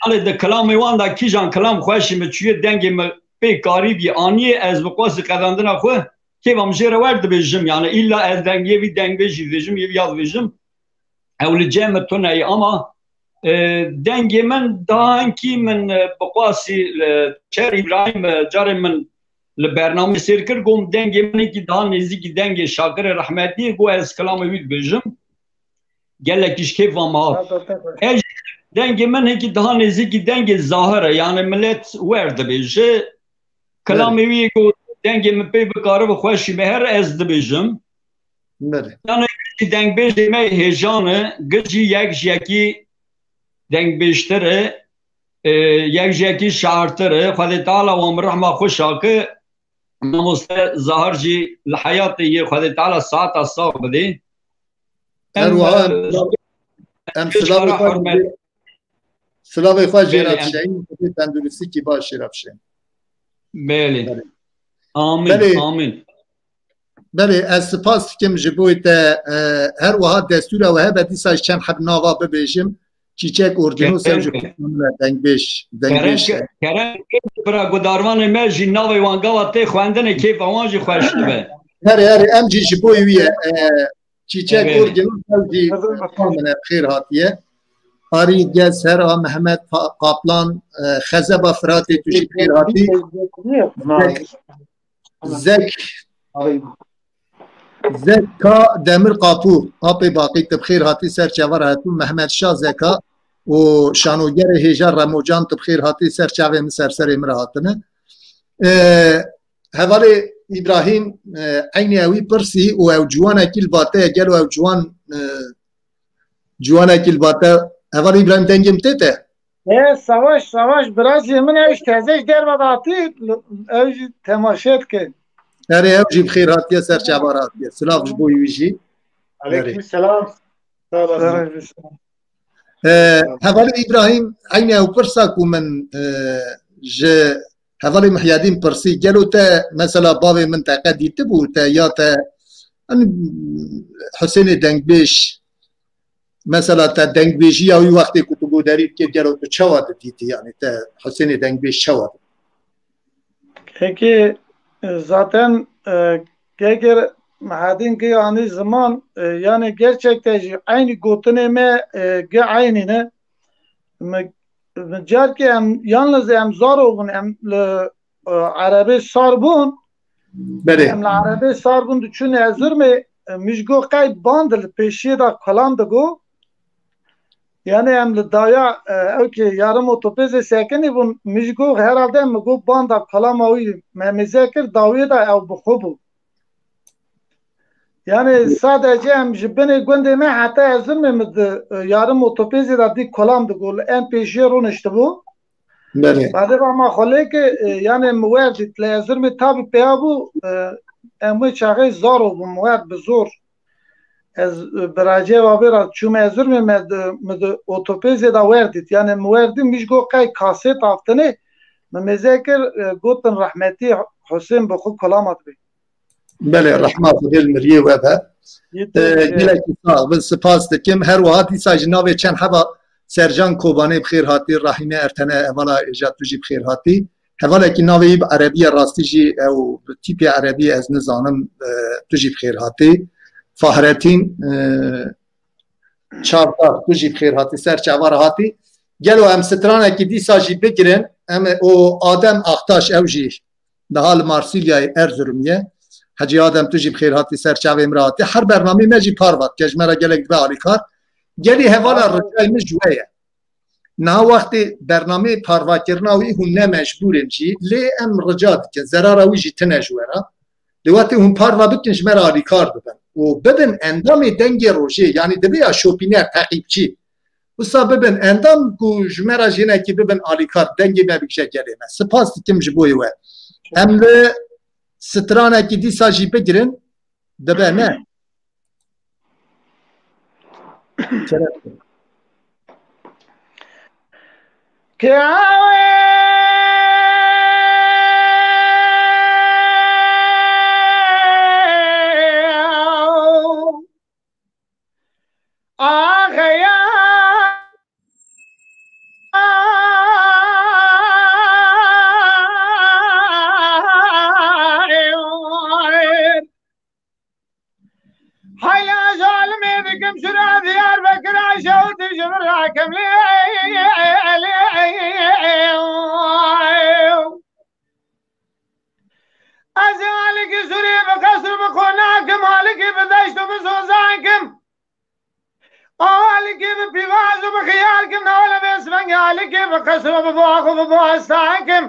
yani de kelamê wan da kîjan kelam xweşî mi çûye, dengê mi pê karî bî aniyê, ez bi qasî qedandina xwe kêfa min jê re wer dibêjim, yani illa ez dengê vî dengbêjî dibêjim, yê vî ya dibêjim. Ew li cem min tune ye, ama, e, dengê min daha hinkî min, e, bi qasî, e, Çer Îbrahîm, e, carê min li bernameyê sêr kir, got dengê min hinkî daha nêzîkî dengê Şakirê rehmetî ye, got ez kilamê wî dibêjim. Gelekî ji kêfa min hat. Ez dengê min hinkî daha nêzîkî dengê Zahir e, yani millet wer dibêje. Kilamê wî ye, got dengê min pê bikaribe xweşî me here, ez dibêjim. Belê. Yanî gijî dengbêjê me hêjan e, gijî yek ji yekî dengbêjtir e, e, yek ji yekî şairtir e. Xwedê Teala wan bi rehma xwe şake. Mamoste Zahir jî li heyatê yê Xwedê Teala saeta sax bidê. Em, Her wiha e, em, em silavê xwe hurmet. Silavê xwe jê re dişeyîn, Xwedê tenduristîkî baş jê re bişeyîn. Belê. Belê. Amîn, Belê. Amîn. Belê, ez spas dikim ji bo te, e, her wiha destûra we hebe dîsa ji çend heb nava bibêjim. Çîçek Orgînos ew ji Kerem ke. Kurdan e, dengbêj, dengbêj. Kerem ke, kerem ke, bira gudarvanê me jî navê wan gava tê xwendinê kêfa wan jî xweş dibe. Herê, herê, em jî ji bo wî ye, e, Çîçek Orgînos ew jî min e, bi xêr hatiye. Arî Gez, Hera Mehmet Pa-, Kaplan, e, Xezeba Firatê tu jî bi xêr hatî. Zek, Zek, Zek Ka Demir Kapû, apê Baqî tu bi xêr hatî ser çava re hatû. Mehmet Şah Zeka û şanogerê hêja Remocan tu bi xêr hatî ser çavê min ser serê min re hatine. E, Hevalê Îbrahîm, e, eynî ewî pirsî û ew ciwanekî li ba te ye, gelo ew ciwan, e, ciwanekî li ba te, Hevalê Îbrahîm dengê min tê te? E, Savaş, Savaş, birazê min ew ji teze ji derve de hatî, ew jî temaşe dike. Erê, ew jî bi xêr hatiye, ser çava re hatiye. Silav ji bo wî jî. Erê. Aleyküm selam. Sağ olasın. Sağ olasın. E, Hevalê Îbrahîm, eynî ew pirsa ku min, e, ji Hevalê Mihyedîn pirsî, gelo te mesela bavê min te qe dîtibû, te ya te, hani, Husênê dengbêj, mesela te dengbêjiya wî wextê ku tu godarî dikir, gelo tu çawa didîtî, yani te Husênê dengbêj çawa didîtî? Kekê, e, zaten, e, kekê Mehedîn gi anî ziman, e, yani gerçekten jî eynî gotinê me, e, gi eynî ne. Mi, mi carkê em, yalnız em zaro bûn, em li, e, erebê sar bûn. Belê. Em li erebê sar bûn diçûn Erzurumê, e, mij go qey band li pêşiyê de kolam digo. Yani em li daya, e, ew ki yarım otopêzê sekinî bûn, mij go herhalde mi go banda kolama wî me mêze kir, dawiyê de ew bi xwe bû. Yani sadece em ji binê gundê me heta Erzurumê mi di, e, yarım otopêzê de dî kolam digo, li en pêşiyê rûniştibû. Belê. Badê rama xwe lê ki, e, yani mi wer dît, li Erzurumê tabî peya bû, e, em wê çaxê zaro bûm, wer bi zor. Ez, e, bi racê vavê re çûme Erzurumê, me di, mi di otopêzê de wer dît. Yani mi wer dît, mij go qey kasêt aftinê, mi mêze kir, e, gotin rehmetî Husên bi xwe kolama dibê. Belê, rehma Xwedê li miriyê we be. Yê Ee, te gelekî sax bin, spas dikim. Her wiha dîsa jî navê çend heba Sercan Kobanê bi xêr hatî, Rahîme Ertene, hevala êja tu jî bi xêr hatî. Hevalekî navê wî bi erebî ye, rastî jî ew bi tîpê erebî ez nizanim, e, tu jî bi xêr hatî. Fahretîn, e, Çavdar, tu jî bi xêr hatî, ser çava re hatî. Gelo em stranekî dîsa jî bigirin, em ê, o Adem Aktaş, ew jî niha li Marsilyayê Erzurumê ye. Hecî Adem, tu jî bi xêr hatî, ser çavê min re hatî. Her bernameyê me jî parva dike, ji me re gelek dibe alîkar. Gelî hevala ricayê min ji we ye. Niha wextê bernameyê parvakirina wî hûn ne mecbûr in jî, lê em rica dikin, zerara wî jî tine ji we re. Lê wextê hûn parva bikin, ji me re alîkar bibin û bibin endamê Dengê Rojê, yanî dibe ya şopîner, teqîbçî. Wisa bibin endam ku ji me re jî hinekî bibin alîkar, dengê me bigije gelê me. Spas dikim ji bo we. Em li stranekî dîsa jî bigirin, dibe ne? Şeref. Heyla zalimê dikim şura Diyarbekir, şewt ji vir rakim lê, lê. Ez ê alikî Sûrî bi qesr bi qonakim, alikî bi deşt û bi zozan kim. Alikî bi pîvaz û bi xiyar kim, newale vê sibengê alikî bi qesr û bi bax û bi bostan kim.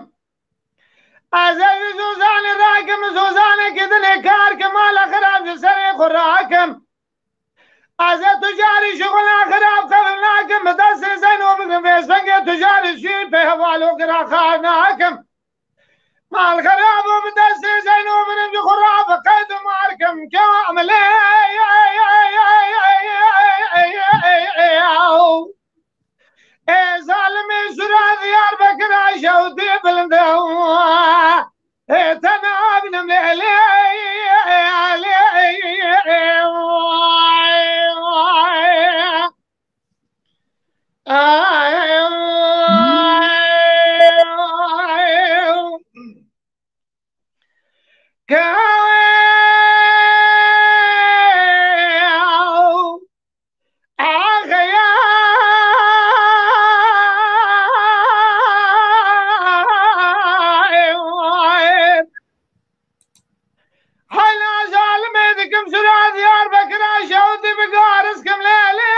Ez ê ji Zozanê rakim, Zozanekî dinê kar kim, mala xirab ji serê xwe rakim. Ez ê tu carî şixula xirab qebûl nakim, bi destê Zeyno bigrim vê sibengê, tu carî şîr pê heval û gira xar nakim. Mal xerab û bi destê Zeyno mirim ji xwe re bi qeyd û mar kim, kamilê. Ê zalimê Sûra Diyarbekir, şewtê bilind e. Ê te nabînim lê, lê, lê. Hala zalimê dikim Sûra Diyarbekir, şewtî bi garis kim lê, lê.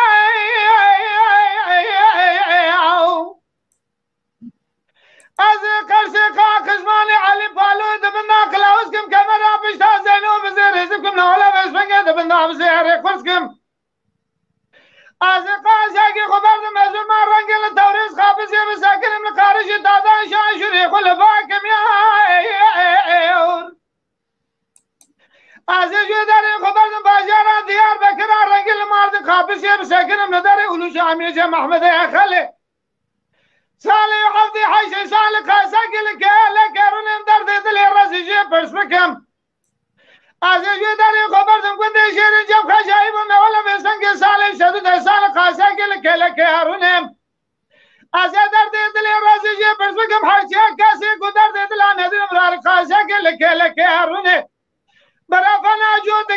Ez ê qersê qaqizmanê Elî Palo di bin da qilawuz kim, kemera pişta Zeyno bi zêrê zim kim, newale vê sibengê di bin da bi zêrê xurt kim. Ez ê qaşekî xwe berdim, ez û me rengê li Tewrêz Xabizê bisekinim, li Qarişî Tadan Şaşûrê xwe li ba kim ya. Ez ê ji derê xwe berdim bajara Diyarbekir a, rengê li Mardin Xabizê bisekinim, li derê Ulu Camiyê Mehmedê Xelê. Salê heftê heştê salê qasekê li kêlekê rûnêm, derdê dilê rezî jê pirs bikim. Ez ê ji derê xwe berdim gundê Şêrîn Cem Xecayî bûm, newale vê sibengê salê şedû deh salê qasekê li kêlekê rûnêm. Ez ê derdê dilê rezî jê pirs bikim, her çiya kesê ku derdê dila nedînim, dar qasekê li kêlekê rûnê. Berefena cû di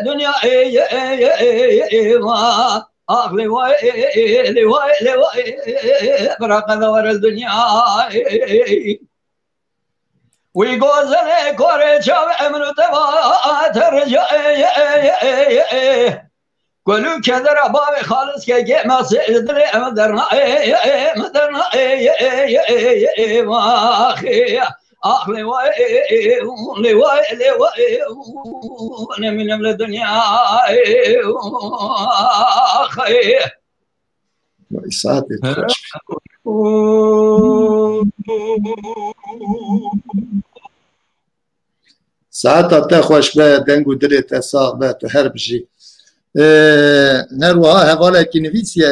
دنیا، ای، ای، ای، ای، ای، وا. آخ، لوای، لوای، لوای، برا قدور الدنیا. وی گوزنه کور چاو امرو توا ترجا، ای، ای، ای، ای، ای. گلو کدر باب خالص که گه ما سجد له ام درنا، ای، ای، ام درنا، ای، ای، ای، ای، ای، واخی. آخ، لوای، لوای، لوای، نمینم لدنیا، آخی. Vay, saetê te xweş be. Saeta te xweş be, deng û dilê te sax be, tu her bijî. Ee, her wiha hevalekî nivîsiye,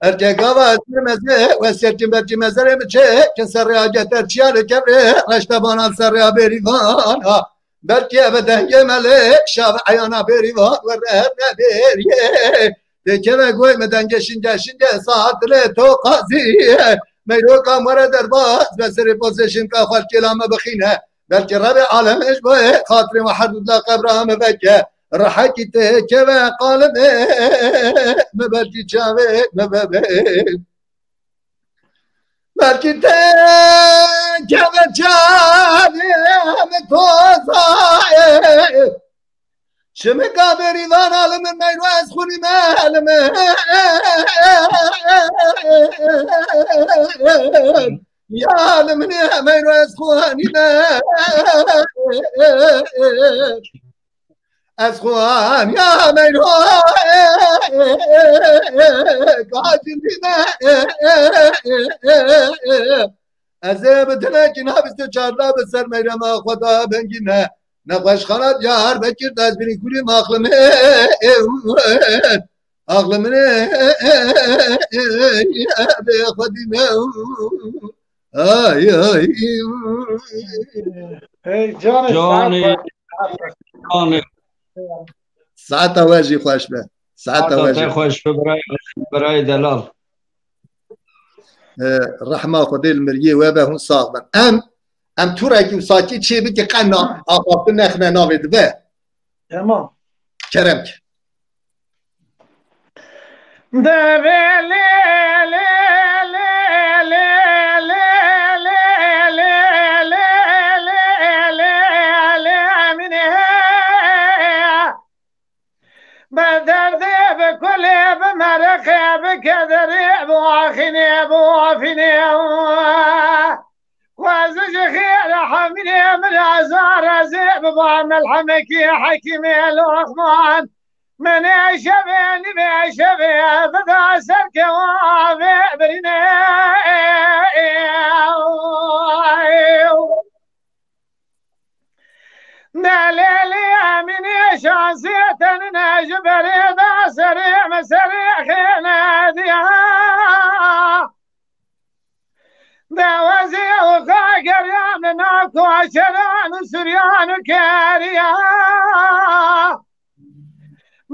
Erke gava meze, wesiyetî belkî mezerê mi çê, ke serrê ageter çiyarê kevrê, reştebanan serrê bêrîvana. Belkî eve dengê melê, şav eyana bêrîvan, were nebêriyê. Têkeve goy me dengê şinge şinge, saat lê to qazî. Meyroka were derbaz, be serê pozê şinka xwelkê la me bixîne. Belkî Rebê alem ji bo xatirê me her du dila qebra me veke. Rihekî têkeve qalibê me, belkî çavê me vebe. Belkî têkeve çavê me tozayê. Çimika berîvan alimin meyro ez xwînîme alimin. Ya alimin meyro ez xwînîme. Ez xwan ya meyro kacindîne. Ez ê bi tenekî nabîste çarda bi ser meyrema xwe da bengîne. Nexweşxana Diyarbekir de ez binî kulî maxlime. Axlime bê xwedîne. Ay, ay. Hey, canê, Canê, saet xweş. Canê. Saeta we jî xweş be. Saeta Saeta we te jî. Xweş be, birayê, birayê delal. E, rehma Xwedê li miriyê we be, hûn sax bin. Em, em turekî û sakî çê bike qe na, axaftin nexne navê dibe. Tamam. Kerem ke. Devê lê, lê, lê, lê, lê, lê, lê, lê, lê, lê, lê, lê, Emînê. Bi derdê, bi kulê, bi mereqê, bi kederê, bi axînê, bi afînê. Xwezî ji xêr hemînê min azar ez ê biba melhemekî hekîmê Loqman. Min ê şevê nîvê şevê bida ser kewa vê birînê. Delêlî Emînê şansê tenine ji berê da serê me serê xêne diya. Dewezê û xageriyan li nav koçeran û suryan û keriya.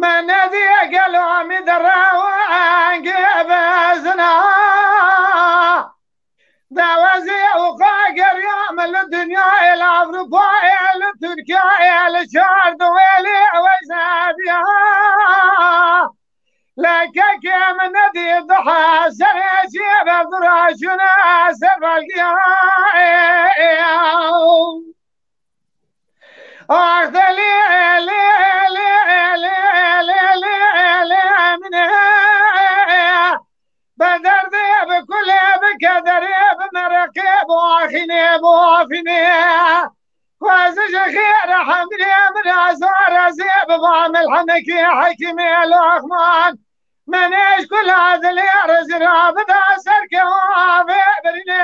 Me nediye gelo mi de rewenge bezina. Dewezê û xageriya me li dinyayê, li Ewropayê, li Tirkiyeyê, li çar duwêlê wezediya. Lekekê min nedî duha serê çê ve duraşune ser belgiya. Ax delî, lê, lê, lê, lê, lê, lê, min e. Bi derdê, bi kulê, bi kederê, bi mereqê, bi axînê, bi afînê. Xwezî ji xêr hemdîrê min azar ez ê biba melhemekî hekîmê Loqman. Menê ji kula dilê rezî ra bida ser kewa vê birînê.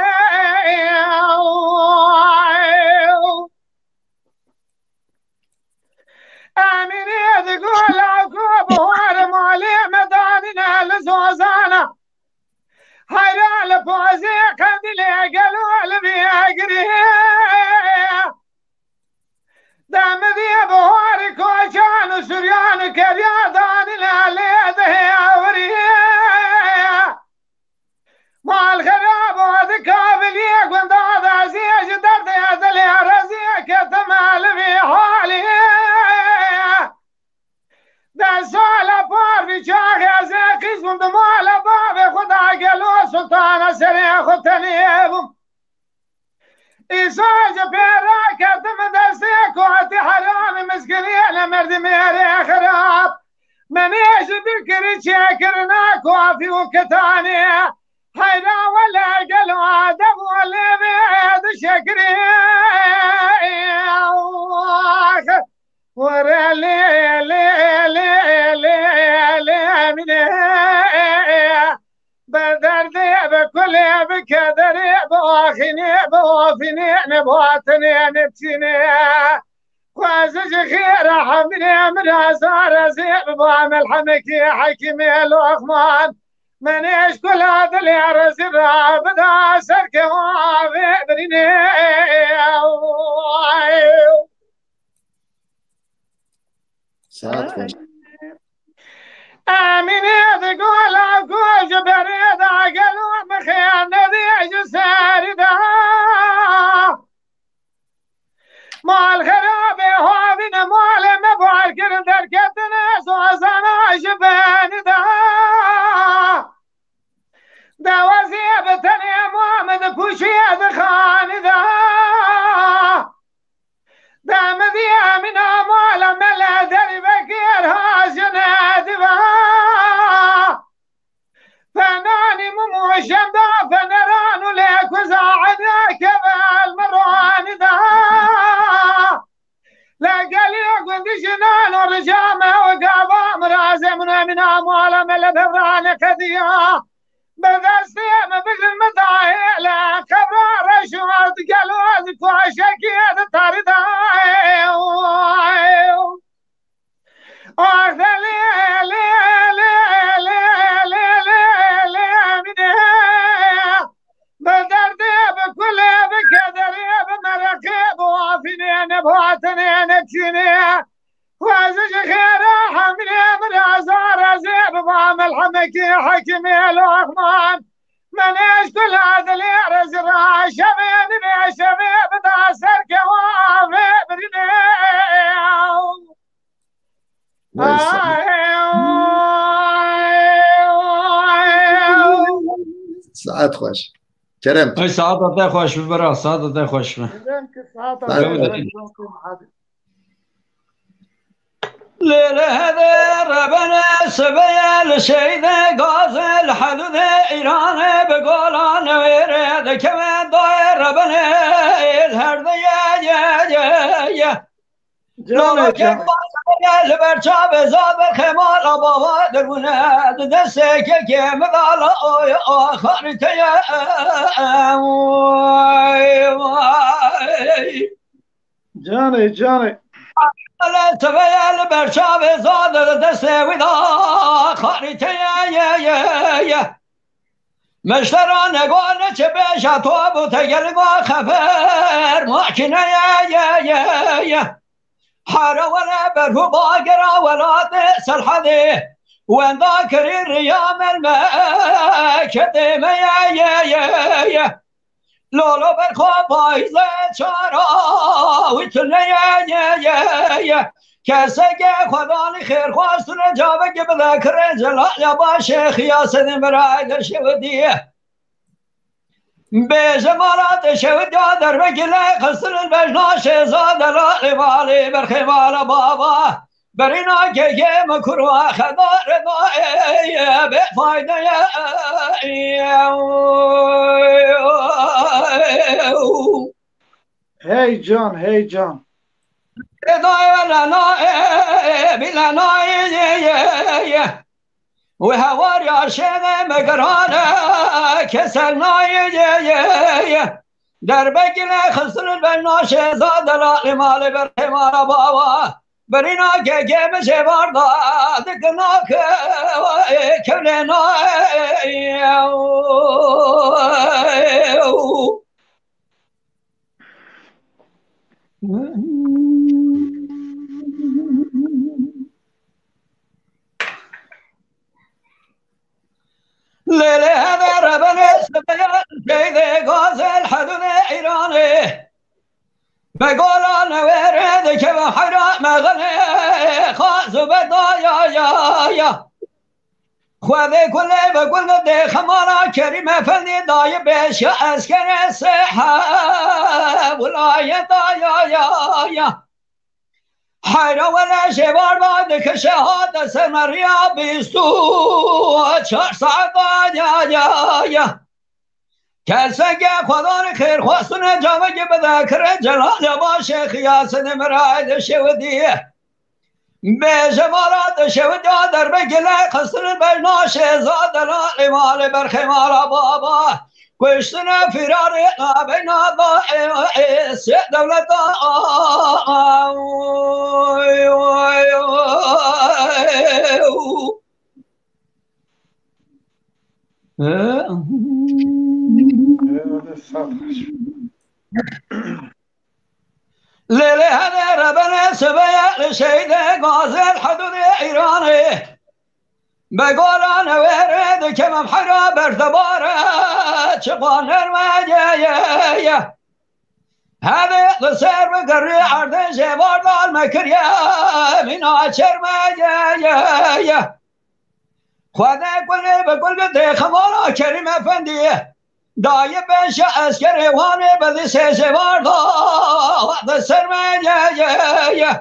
Emînê digo lawko bihar malê me danîne li zozana. Heyra li pozê qendîlê gelo li vê girê. Demidê bihar koçan û suryan û keriya danîne lê dihê ewirê. Mal xerab û di kaviliyê gunda de zê ji derdê dilê rezî ketime li vê halê. Deh sala par vî çaxê ez ê qîz bûm di mala bavê xwe de gelo sultana serê xwe tenê bûm. Îsa ji pê raketim destê ku hetî heramî miskiniyê ne merdimê rê xirab. Menê ji bîr kirî çêkirina kuafî û kitanê. Heyra wele gelo adev û lê vê dişekirî. Were lê, lê, lê, lê, lê, Emînê. Bi derdê, bi kulê, bi kederê, bi axînê, bi ofînê, ne bi hatinê, ne bi çînê. Xwezî ji xêra hemdîrê min azar ez ê biba melhemekî hekîmê Loqman. Menê ji kula dilê rezî ra bida ser kewa vê birînê. Saet xweş. Emînê digo lawko ji berê de gelo mixê nedê ji serî de. Mal xerabê havîne malê me bar kirin derketine zozana ji benî de. Dewezê bi tenê ma min di pûşê di xanî de. Demidî Emîna mala me li derî ve Gundî jinan û ricame û gava mirazê min emîna mala me li devranê qediya. Bi destê min bigrin min dahê li qebra reş û erd gelo ez kuaşekî di tarî dayê. Ah de lê, lê, lê, lê, lê, lê, lê, mînê. Bi derdê, bi kulê, bi kederê, bi mereqê, bi afînê, ne bi hatinê, ne çûnê. Xwezî ji xêra hemînê, min reza rezê, bi ba melhemekî hekîmê Loqman. Menê ji kula dilê rezî ra şevê, nîvê şevê, bida ser kewa avê birînê. Vay, sa- Saet xweş. Kerem. Ay, saeta te xweş bi bira, saeta te xweş bi. Kerem ki saeta Saet te xweş. Xweş. Lê li hede rebene sibeye li şeyde gaze li hedûdê Îranê bi gola newêrê dikeve dayê rebene êl herdeye ye ye ye. Canê, Navakê canê. Li ber çavê zad ber xemala bava derbûne di destê kekê min dala oy o xarîteye. Oy, oy. Canê, canê. Li seveye li ber çavê zad di destê wî da xarîteye ye ye ye. Meştera negane çi bêja to bû te gelî ma xefer makîneye ye ye ye. Hera were berhû bagera welatê Serhedê wenda kirî riya melmeketê me ye ye ye ye. Lolo berxwe payîze çara wî tune ye ye ye ye. Keseke xwedanî xêr xwestine caveke bide kirê celal ya başê xiyasedin birayê de şewdiye. Bêje mala te şewdiya derbekî le xistin bejna şêza delalê malê berxê mala baba. Berîna kekê min kurwa xedar da ê bê fayde ye. Hey can, hey can. Ê dayê we lena ê, bî lena ê, ê, ê, ê. Wê hewar ya şêne me gerane, kesel nayê, ê, ê, ê. Derbekî le xistin ben naşê za delalê malê berxê mala baba. Berîna kekê min jê varda, dikina ke, ê, kevlê nayê, ê, ê, ê. Lê lê heve rebene sibê şeydê gazel hedûnê Îranê. Be gola newêrê dikeve heyra me xelê xaz û be da ya ya ya. Xwedê kulê bi gul bidê xemala Kerîm Efendî dayê bêşiya eskerê sêhe wilayeta ya ya ya. Heyra wele jêvar da dikişe hate ser me riya bîst û çar saeta ya ya ya. Keseke xwedanê xêr xwestine cavekê bide kire celal ya başê xiyasedê mirayê de şewdiye. Bêje mala de şewdiya derbekê le xistin bejna şêza delalê malê berxê mala baba. Kuştine firarê abeyna da e, e, sê dewleta. Lê lê hede rebene sibeye li şeyde gazel hedûdê Îranê. Be gola newêrê dikevim heyra berdebare çiqaner me ye ye ye. Hevê li ser bigerî erdê jêvar dal me kiriye mîna çer me ye ye ye. Xwedê kulê bi kul bidê xemala Kerîm Efendî. Dayê beşe eskerê wanê bi dîsê jêvar da xwedê ser me ye ye ye.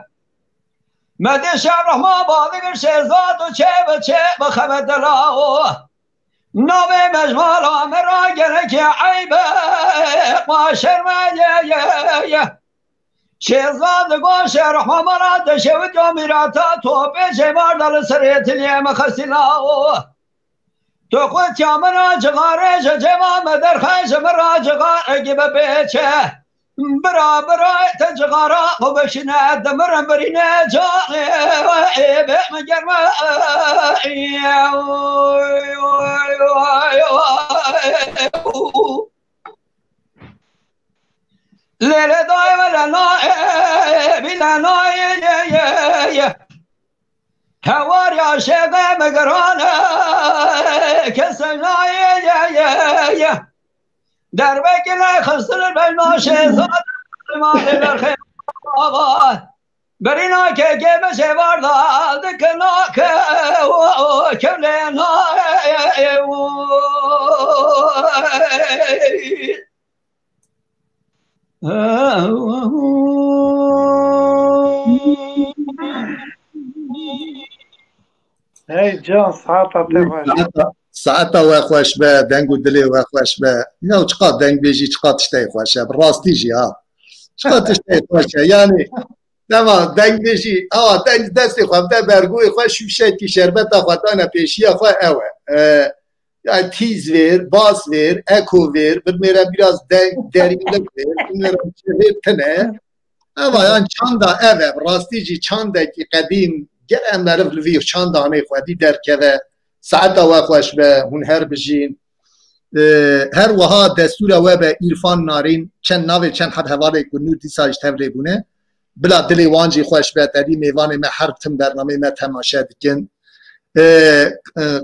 Me dê şev rehma badigir şêzad û çê bi çê bi xebet dela o. Navê mejmala me ra gerekê eybe ma şerme ye ye ye. Şêza digoşe rehma mala deşewit ya mîrata topê jêvar da li serê tiliyê me xesîla o. Tu xwe çamina cixarê ji cema me derxe ji min ra cixarekî bipêçe. Bira bira te cixara xwe bişîne dimirin birîne canê bê min germe. Lê lê dayê me le nayê bî le nayê ye ye ye. Hewar ya şêxê me girane kese nayê ye ye ye. Derbekî lê xistin beyna şêza malê berxê baba. Berîna kekê me şêvar da dikina ke kevlê nayê. Hey can, saeta te xweş. Saeta, saeta we xweş be, deng û dilê we xweş be. Ya çiqas dengbêjî, çiqas tiştê xweş e. Bi rastî jî ha. Çiqas tiştê xweş e. Yani dema dengbêjî, awa deng destê xwe bide bergoyê xwe şûşekî şerbeta xwe dane pêşiya xwe ew e. E, yani tiz ver, bas ver, eko ver, bilmêre biraz de, derinlik ver, bilmêre çevir tine. Eva yan çanda ev e, rastî jî çandekî qedîm, gere meriv li vî çandanê xwedî derkeve, saeta we xweş be, hûn her bijîn. E, her wiha destûra we be Îrfan Narîn, çend navê çend heb hevalê ku nû dîsa ji tevlê bûne. Bila dilê wan jî xweş be, tedî mêvanê me her tim bernameyê me temaşe dikin. E, e,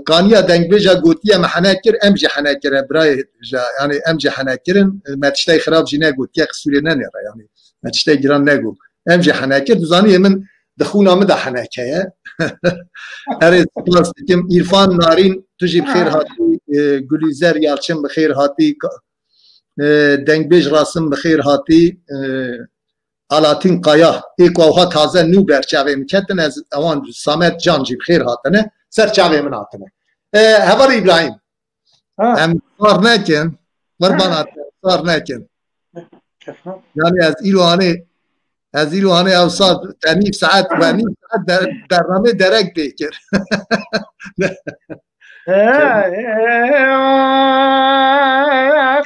qaniya dengbêja gotiye me hene kir, em jî hene kirin, birayê ja, yani em jî hene kirin, me tiştê xirab jî negotiye, qisûrê nenêre, yani me tiştê giran nego. Em jî hene kir, dizanî min di xûna min de heneke ye. Erê spas dikim. Îrfan Narîn, tu jî bi xêr hatî, e, Gulîzer Yalçin bi xêr hatî, ka-, e, dengbêj Rasim bi xêr hatî, e, Alatîn Kaya, ê ku ewha taze nû ber çavê min ketin, ez ewan Samet Can jî bi xêr hatine, ser çavê min hatine. E, Heval Îbrahîm, ha, em sar nekin, qurban hatin, sar nekin. Kefna. Yani ez îro hanê, ez îro hanê ew sar te nîv saet we nîv saet der, bernamê derek bê kir. Hey,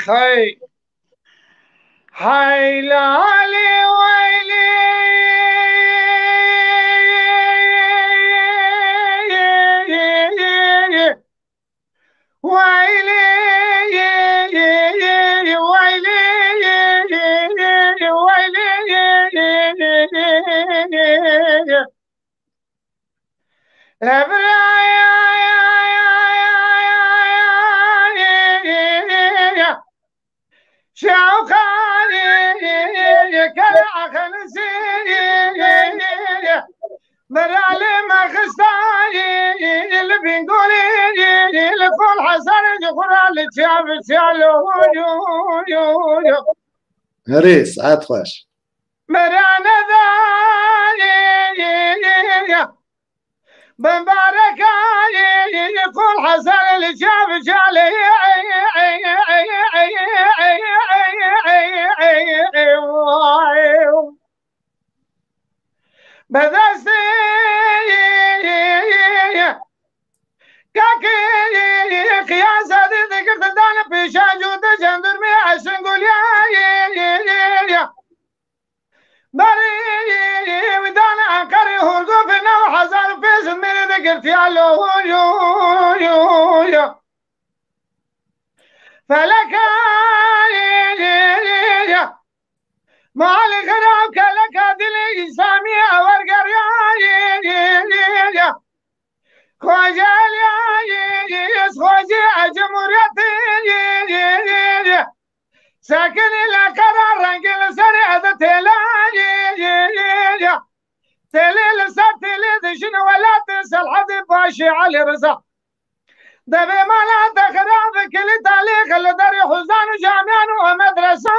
hey. Hey lale weylê, weylê, weylê, weylê. Şewqanî kere axenizî, meralê me xistayî li Bîngolî, li Kol Hezarê ji xwe re li çav çalo. Herê, saet xweş. Merane dayê, bimbareka, Kol Hezarê li çav çalê. Bedestê kakê qiyasa dê dikir didane pêşa cû de cendurmê eşin guliyayê. Berê wî dane Enqerê hûrgû bi new hezar û pênc sed mêrê de girtiya lo. Feleka malê xirab keleka dilê îslamî ewer geriya. Xwecê Elî, xwecê Cumhuriyetê. Sekinî li qera rengê li serê ez têla. Têlê li ser têlê dijin welatê Selhedê Paşê Elî Riza. Devê mala te xirab kilî talî xil derê huzan û camiyan û medresa.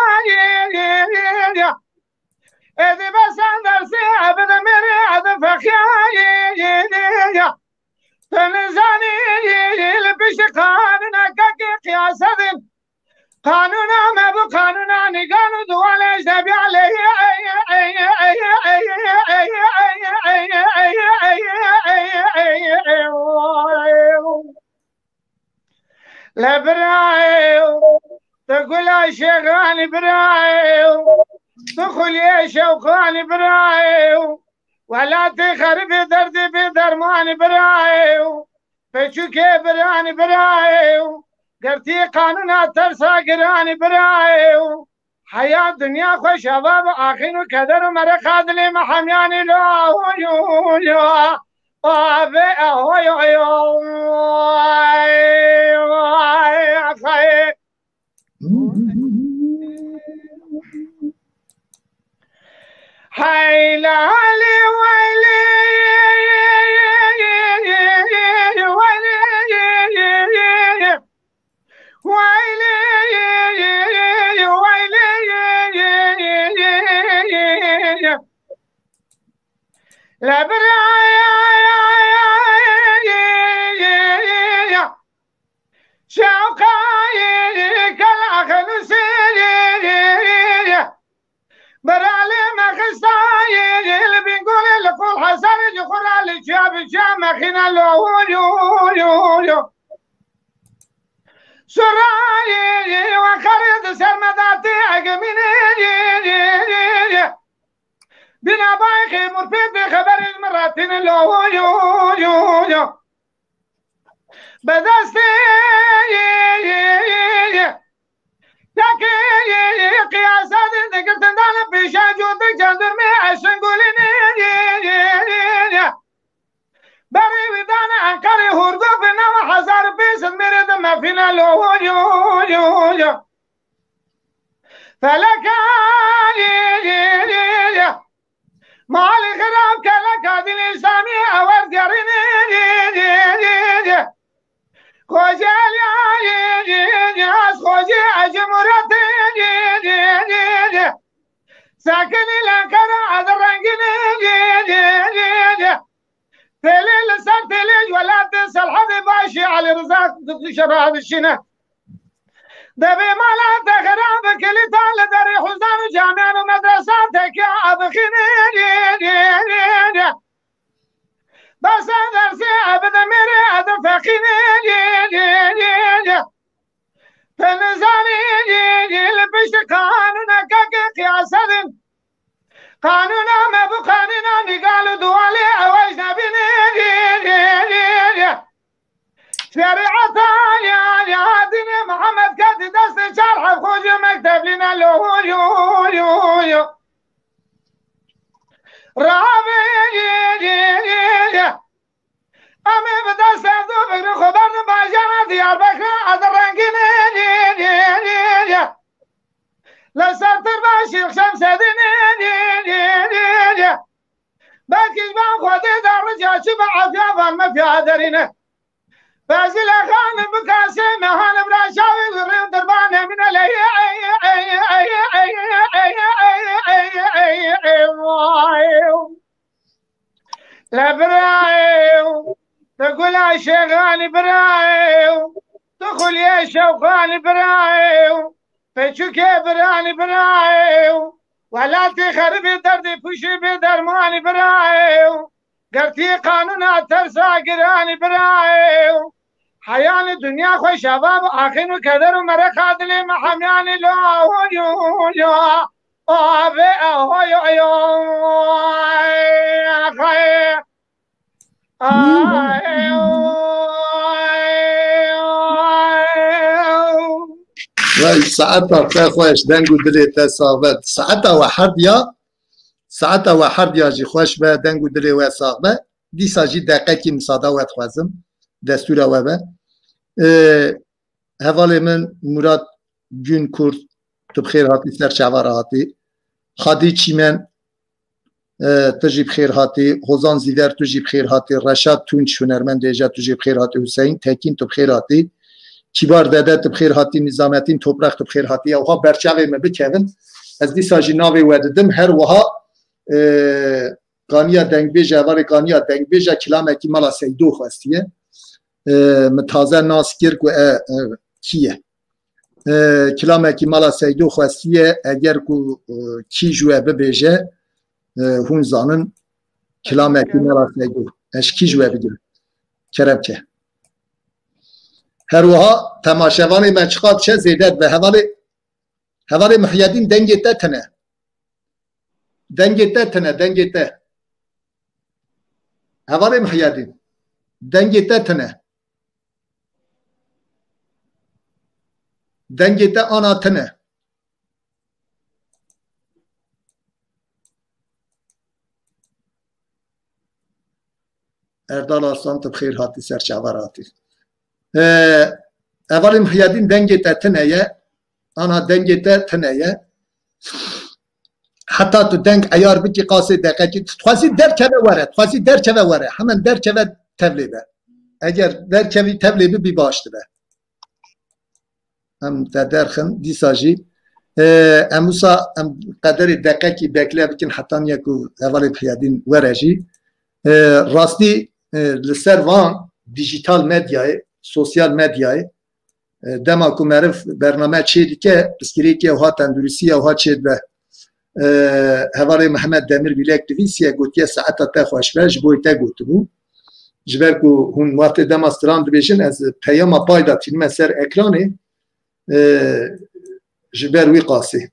Êdî besen dersê ebide mêrê ede fexiya. Tu nizanî li piştî qanûna kekê qiyase din. Qanûna me bû qanûna nîgan û duwalê ji debiya leyî. Le birayê, tu gula şêxanî birayê, tu xuliyê şewqanî birayê, welatê xeribê derdê bê dermanî birayê, peçûkê biranî birayê, girtî qanûna tersa giranî birayê, heya dinya xweş heva bi axîn û keder û mereqa dilê me hemyanî lo. Ave ahoy oy oy. Hey lali wayli, wayli, wayli, wayli. Le biraya, şewqayê kela xenusê, beralê me xistayê, li bîngolê li qol hezarê ji xwe ra li çiya bi çiya me xîna lo, yo, yo, yo. Surayê we xerê di ser me datê egemînê. Bîna bayxê murpê bêxeberê ji min re tînin lo, yo, yo, yo. Bi destê tekê qiyasa din digirtin dane pêşa cotik çandurmê eşin gulînê. Berê wî dane Enqerê hûrgo bi nava hezar pênc sed mêrê di mefîne lo, yo, yo, yo. Feleka, malî xirab keleka dîn Îslamî ewer gerîne. Xwecê Eliyayê, ez xwecê Ecê Muratê. Sekinî Lenqera ez rengîne. Têlê li ser têlê ji welatê Selhevê Başî Elî Riza şerabişîne. Devê mala te xirab kilîta li derê huzan û camiyan û medresan tekiya abixîne. Bes e dersê e bide mêrê e di feqîne. Te nizanî li piştî qanûneke ke qiyase din. Qanûna me bi qanûna Mîgal û Duwalê ew ecnebî ne. Şerîeta ya, ya dînê Mihemed ketî destê çar heb xocê mektevlî ne lo, yo, yo, yo. Rabe, em ê bi dest ev du bigrin xwe berdin bajara Diyarbekirê ez rengînê. Li ser tirba Şêx Şemsedînê. Belkî ji van Xwedê de rica çi bi efiya van mefiya derîne. Fezîle Xan bi kasê mehan bi raşawî rê tirbanê min e leyê. Le birayê, tu gula şêxanî birayê, tu xuliyê şewqanî birayê, peçûkê biranî birayê, welatê xeribê derdê pûşê bê dermanî birayê, girtî qanûna tersa giranî birayê, heyanî dinya xwe şeva bi axîn û keder û mereqa dilê me hemyanî lo, yo, yo. Ave ahoy oy oy. Ay, ay, ay. Vay, saeta te xweş, deng û dilê te sax be. Saeta we herdiya, saeta we herdiya jî xweş be, deng û dilê we sax be. Dîsa jî deqekî misada we dixwazim. Destûra we be. Ee, Hevalê min Murat Günkurt, tu bi xêr hatî, ser çava re hatî. Hadî Çîmen, e, tu jî bi xêr hatî. Hozan Zîver, tu jî bi xêr hatî. Reşat Tunç, hunermend hêja, tu jî bi xêr hatî. Huseyîn Tekîn, tu bi xêr hatî. Kibar Dede, tu bi xêr hatî. Nizametîn Toprak, tu bi xêr hatî. Ewha berçavê me bikevin. Ez dîsa jî navê we didim. Her wiha, e, Kaniya dengbêje, hevalê Kaniya dengbêje kilamekî mala Seydo xwestiye. E, min taze nas kir ku e, e, kî ye. E, kilamekî mala Seydo xwestiye, eger ku, e, kî ji we bibêje, e, hûn zanin, kilamekî me ra seygo. Ez ji kî ji we bigirim? Kerem ke. Her wiha temaşevanê me çiqa diçe zêde dibe. Hevalê, hevalê Muhyedîn, dengê te tune. Dengê te tune, dengê te. Hevalê Muhyedîn, dengê te tune. Dengê te ana tune. Erdal Arslan, tu bi xêr hatî, ser çava hatî. Ee, hevalê Muhyedîn, dengê te tune ye. Ana, dengê te tune ye. Heta tu deng eyar bikî, qasê deqekî. Tu dixwazî derkeve were, tu dixwazî derkeve were. Hemen derkeve tevlê be. Eger derkevî tevlê bibî, baş dibe. Em te derxin, dîsa jî. E, em wisa em qederê deqekî bekle bikin, heta niye ku hevalê Muhyedîn were jî. E, rastî, e, li ser van dijital medyayê, sosyal medyayê, e, dema ku meriv bername çê dike, pirsgirêkê ew ha tenduristî ew ha çê dibe. E, hevalê Mihemed Demir Bîlek divîsiye, gotiye, "Saeta te xweş be", ji bo te gotibû. Ji ber ku hûn wextê dema stran dibêjin, ez peyama pay da tînime ser ekranê, e, ji ber wî qasî.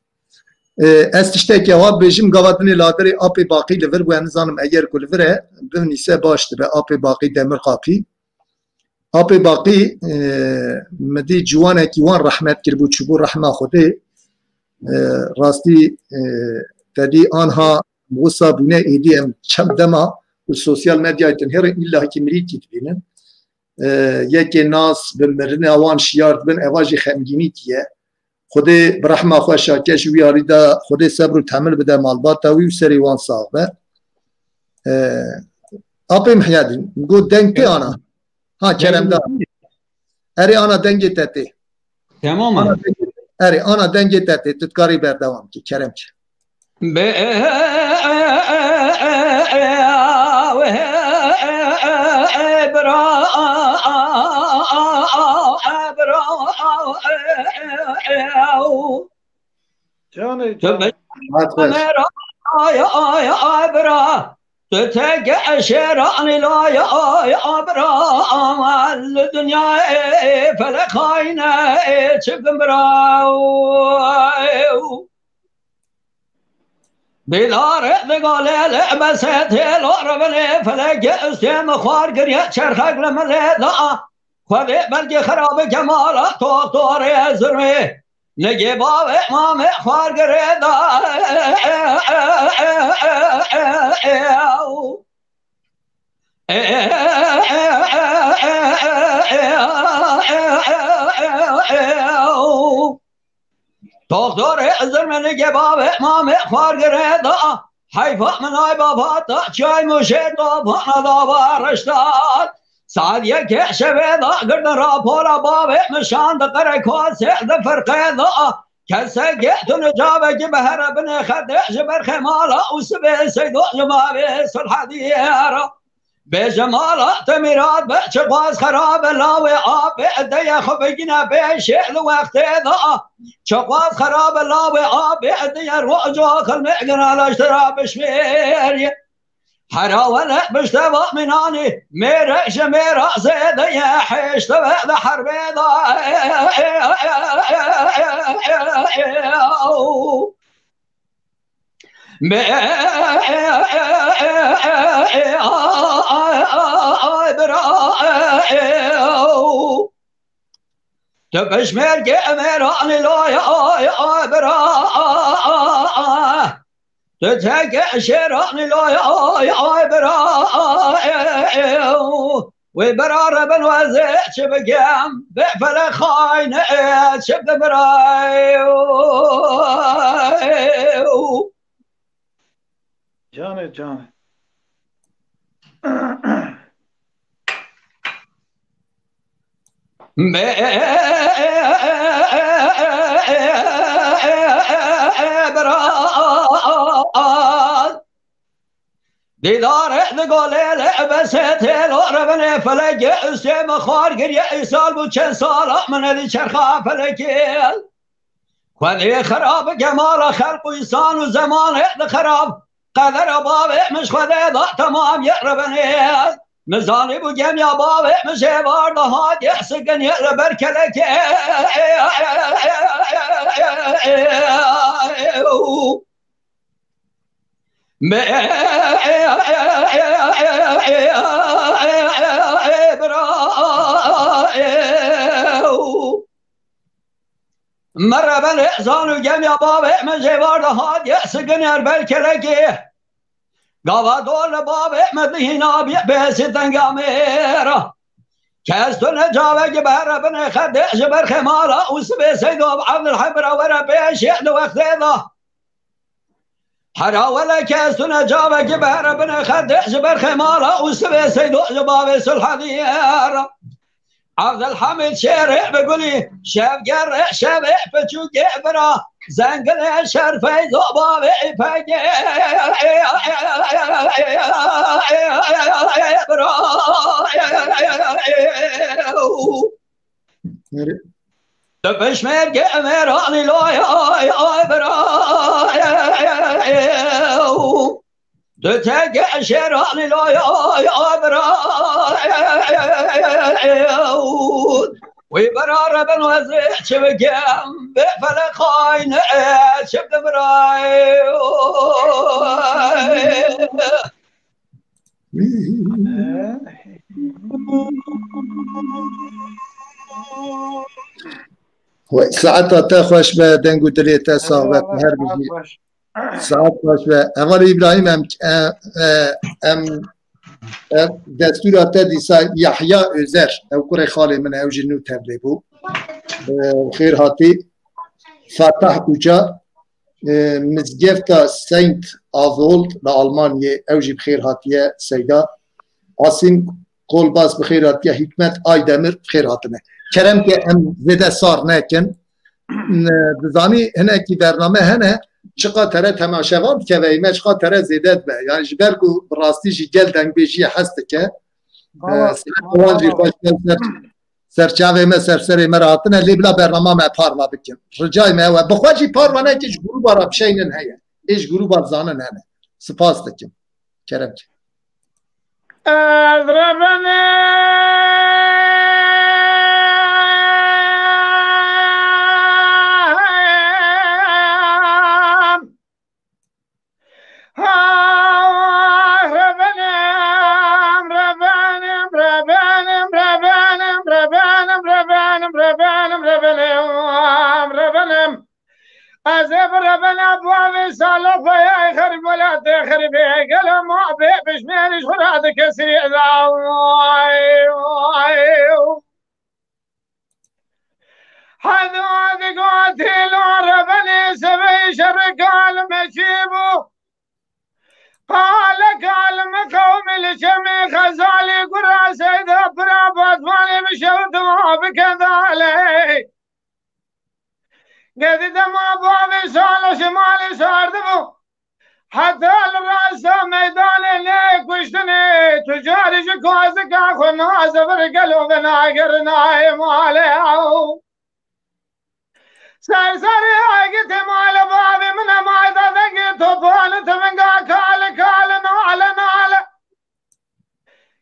E, ez tiştekî ewa bêjim, gava dinê laderê Apê Baqî li vir bû, ez nizanim eger ku li vir e, binivîse baş dibe, Apê Baqî Demir Qapî. Apê Baqî, e, min dî ciwanekî wan rehmet kiribû, çûbû rehma Xwedê. E, rastî, e, te dî anha wisa bûne, êdî em çend dema li sosyal medyayê tinhêrê îlla hikî mirîkî dibînin. E, yekê nas bi mirina wan şiyar dibin, eva jî xemgînîkî ye. Xwedê bi rehma xwe şake ji wî alî de, Xwedê sebr û tehmil bide malbata wî û serê wan sax be. E, Apê Mihyedîn, got deng tê ana. Ha, Kerem da. Erê ana, dengê te tê. Tamam. Ana dengê, erê ana, dengê te tê. Tu dikarî berdewam kî, Kerem ki. Be-, bra-, bra-, Canê tu can. Mera, ay, ay, ay, bra. Tu teke şêranî la ya, ya, bra. Li dinyayê felek xayne çi bin, bra. Bîlarê digalê li bese têlo ribinê felekê, ustê min xwar kiriye çerxek li milê da. Xwedê belkî xirabî kemala toxtorê zirmê. Nigê bavê mamê xwar girê da. Doktorê zirmê nigê bavê mamê xwar girê da. Heyfa min ay baba ta çay mûşê topana da bariştan. Saet yekê şevê da girdin rapora bavê min şand, qerekosê di firqê da. Kesekê tu nicavekî bi here binê xetê ji ber xemala û sibê seydo ji mavê sulhediyê ra. Bêje mala te mîrat be, çiqas xerab e lawê apê, deye xwe bigîne pêşê li wextê da. Çiqas xerab e lawê apê, deye roca xilmê gina leştira bişmêrî. Hera wele pişteva mînanî, mêre ji mêra zêde ye, hêşteve di herbê da. Tu pişmêrgê mêranî loy, ay, ay, bira. Tu teke şêranî loy, ay, ay, bira. Wê birare bin wezê çi bikim, bê fele xayne çi bibira. Canê, canê. Bê bira. Dîdarê di golê li ebesê têlo ribinê felekê, ustê min xwar giriye, îsal bû çend sala min nedî çerxa felekê. Xwedê xirab kemala xelq û însan û zemanê di xirab. Qedera bavê min ji Xwedê da temam yê rebenê. Min zanîbû gemiya bavê min jê var da hat yê sikin yê li ber kelekê. Min rebenê zan û gemiya bavê min jê var da hat yê sikin yê li ber kelekê. Gava dor li bavê me dihîna bê bêsî tenga mêra. Kes tu ne cavekî bere binê xedê ji ber xêmala û sibê Seydo Evdilhemîd ra were pêşê di wextê de. Hera wele kes tu ne cavekî bere binê xedê ji ber xêmala û sibê Seydo ji bavê Sulhedîn ra. Evdilhemîd şêrê bi gulî, şevgerê şevê piçûkê bira, zengilê şerfey zobavê pegê bira. Di pişmêrgê mêranî loya bira. Duteke şêranî loya bira. Wî bira rebin wezê çi bikim, bê felek xayne çi bibray. Wê saeta te xweş be, deng û dilê te sax be, her bijî. Saet baş be. Hevalê Îbrahîm, em, e, e, em, e, destûra te dîsa Yahya Özer, ew kurê xalê min e, ew jî nû tevlê bû. E, xêr hatî. Fatah Uca, e, mizgefta Saint Avold li Almanyê, ew jî bi xêr hatiye Seyda. Asim Kolbas bi xêr hatiye, Hikmet Aydemir bi xêr hatine. Kerem ke em zêde sar nekin. N-, dizanî hinekî bername hene, çiqa tere temaşevan dikeve, me çiqa tere zêde dibe. Yani ji ber ku bi rastî jî gel dengbêjiyê hez dike. Valla, e, ser wan jî xweş be, ser, ser çavê me, ser serê me re hatine, lê bila bernama me parva bikin. Ricayê me ew e. Bi xwe jî parva neke, ji grûba re bişeynin heye. Ê ji grûba zanin hene. Spas dikim. Kerem ke. Ez rebenim. Ah, rebenim, rebenim, rebenim, rebenim, rebenim, rebenim, rebenim, rebenim, rebenim. Ez ê birevena bavê salo xwe ya xerîb welatê xerîbê gelo ma bê pişmêrî ji xwe ra dike sirê da. Heda digotî lo rebenê sevey şerê kalime çî bû. Qale kalime qewmî li çemê xezalî gura seyda pira batmanê bi şew dima bike dalê. Gedî dema bavê salo ji malê sardibû. Heta li rasta meydanê lê kuştinê tu carî ji kazika xwe nazivir gelo venagerin nayê malê ew. Serserê egitê malê bavê min e mayda dengê topan tivinga kale kale nale nale.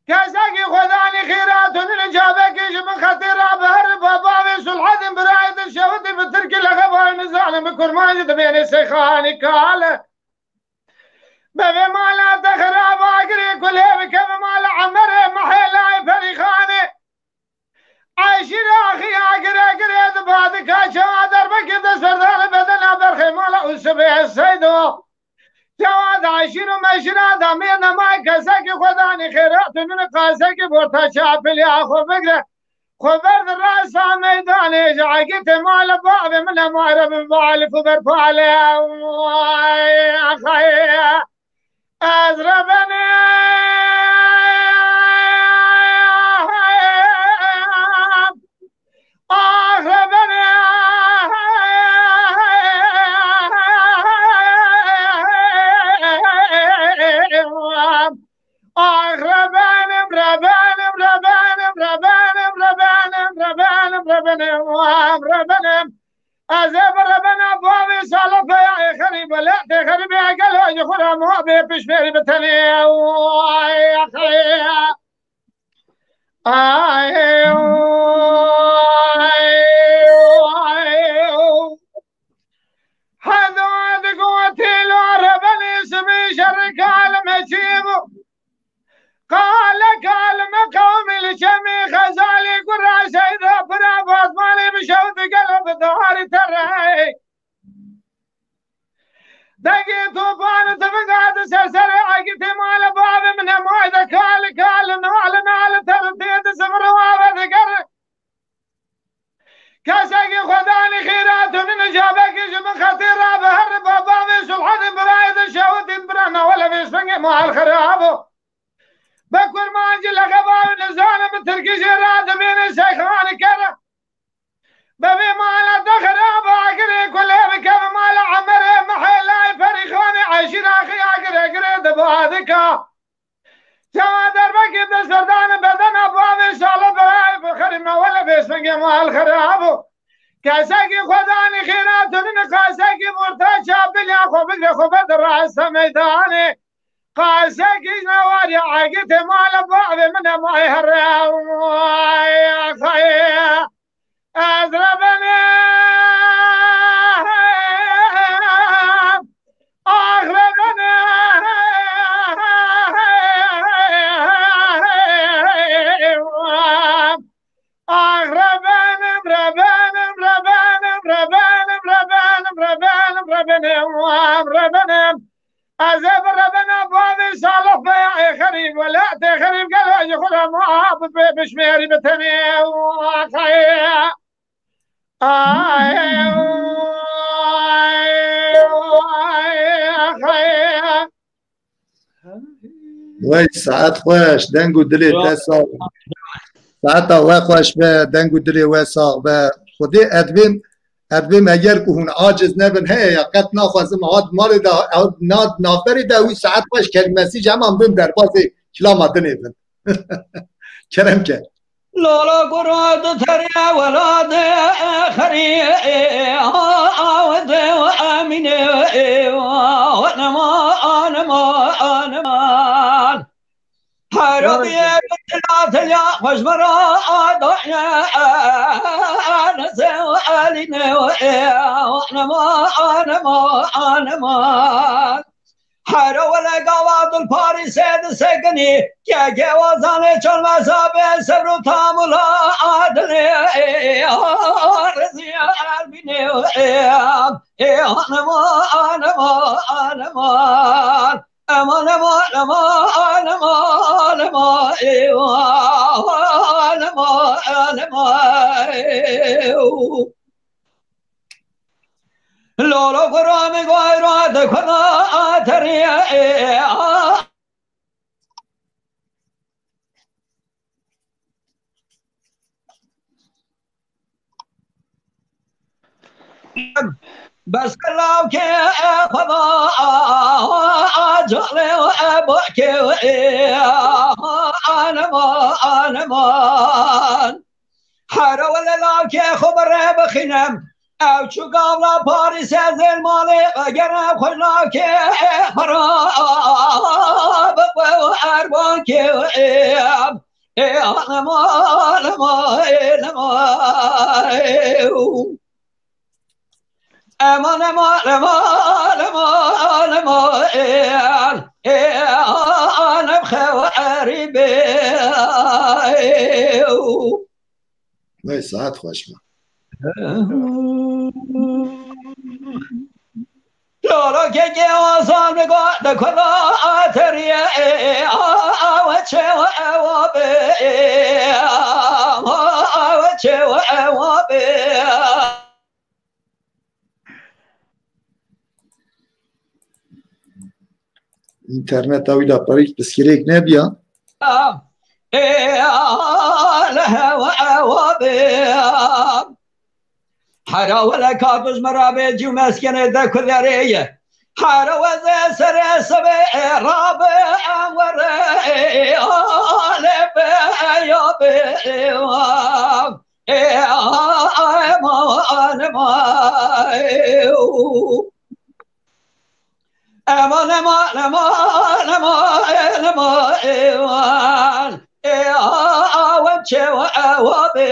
Kesekî xwedanî xîra tu nîne cavekê ji min xetê rabe herri bavê Sulhedîn birayê din şewitî bi tirkî lexebay nizanim bi kurmancî dibênê seyxanî kale. Bevê mala te xirab agirê kulê bikeve mala Emerê Mehêlayê Perîxanê. Eşîra xiya gire gire di badika çawa derbekê dest berdane bedena berxê mala û sibê seydo. Çawa da eşîr û meşîra da mê nemay kesekî xwedanî xêra tu nûnî qasekî borta çapilya xwe bigre. Xwe ber di rasa meydanê ji egîtê mala bavê min e mare bi balif û berpale. Ez rebenim, ah rebenim, ah rebenim, rebenim, rebenim, rebenim, rebenim, rebenim, rebenim, rebenim, rebenim. Ez ê bi rebena bavê Salih Beyayê xerîb, welatê xerîbê, gelo ji xwe re muhabê pişmêrî bi tenê. Ay, ay, ay, ay. Heda digotî lo rebenê simî şerika li me çî bû. Qale kalime qewmî li çemî Xezalî kura Seyda pira Batmanî bi şew digel bi diharî terey. Degê topan tivinga di ser serê egitê male bavê min e may de kali kali nali nali tertê di zivir û ave diger. Kesekî xwedanî xîrat û min nicabekî ji min xetî rabe herre babavê sulhedî birayê de şewitîn birana wele vê singê mal xerabo. Be kurmancî lexeba û nizane bi tirkî jê radibîne seyxanî kere. Be vê mala de xeraba agirê kulê bike bi mala Emerê Mihêlayê Perîxanê eşîra xiya gire gire dibadika. Çawa derbekê destberdane bedena bavê şala berayê bi xerî me wele vê singê mal xerabo. Kesekî xwedanî xîrat û min qasekî burta çapilya xwe bigre xwe berde rasta meydanê. Qasekî ji newarî egitê mala bavê min e may here. Ay, ay, ay. Ez rebenim, ah rebenim. Ah rebenim, rebenim, rebenim, rebenim, rebenim, rebenim, rebenim, rebenim. Ez ê bi rebena bavê Salih Beyayê xerîb, welatê xerîb gelo ji xwe re muha bi pê bişmêrî bi tenê. Ay, ay, ay, ay. Wey saet xweş, deng û dilê te sax. Saeta we xweş be, deng û dilê we sax be. Xwedê edbêm, edbêm eger ku hûn aciz nebin, heye ya qet naxwazim hat malê de, hat na-, navberê de wî saet xweş kelmesî ji heman bin derbasê kilama dinê bin. Kerem ke. Lala gura di terê weladê xerî awedê emînê nema nema nema. Hera biyê tila tila xweş vera adaya nese elîne nema nema nema. Hera wele gava dil parî sed sekinî ke gewazanê çol mezabê sevr û tamula adilê rizî elbînê. Ê anema anema anema. Eman eman eman eman eman eman. Ê anema anema. Lolo kurame goyra de kona ateriye. Bes lav ke xweda acale ebo ke anema aneman. Hera wele lavkê xwe bi rê bixînim. Ew çû gavla Parîsê zêl malê vegere xwe lavkê xwe ra bi xwe û erbankê ê anema anema ê nema. Eman eman eman eman eman ê ê anem xew erîbê. Vay saet xweş be. Lala keke azan me go de kola ateriye ê awe çewa ewa be ê awe çewa ewa be. Înterneta wî de parîk piskirêk nebiya. Hera wele ka biz merabê cû meskenê de kuderê ye. Hera weze serê sebê rabe were ale be ya be. Ê, a, a, ema, anema. Eman, eman, eman, eman, eman, eman, e, a, we çewa, ewa be,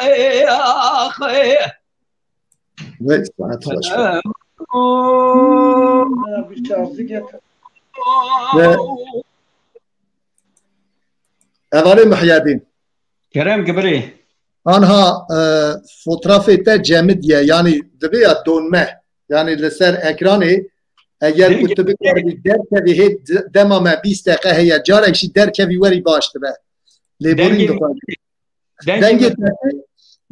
e, ax, e. Vay, saet xweş be. Ve Hevalê Mihyedîn. Kerem ki birê. Anha, e, fotrafê te cemid ye, yanî divê ya donme. Yanî li ser ekranê, eger ku Dengê tu bikaribî derkevî hê d-, dema me bîst deqe heye, carek jî derkevî werî baş dibe. Lêborîn Dengê dixwazim. Dengê Dengê te tê,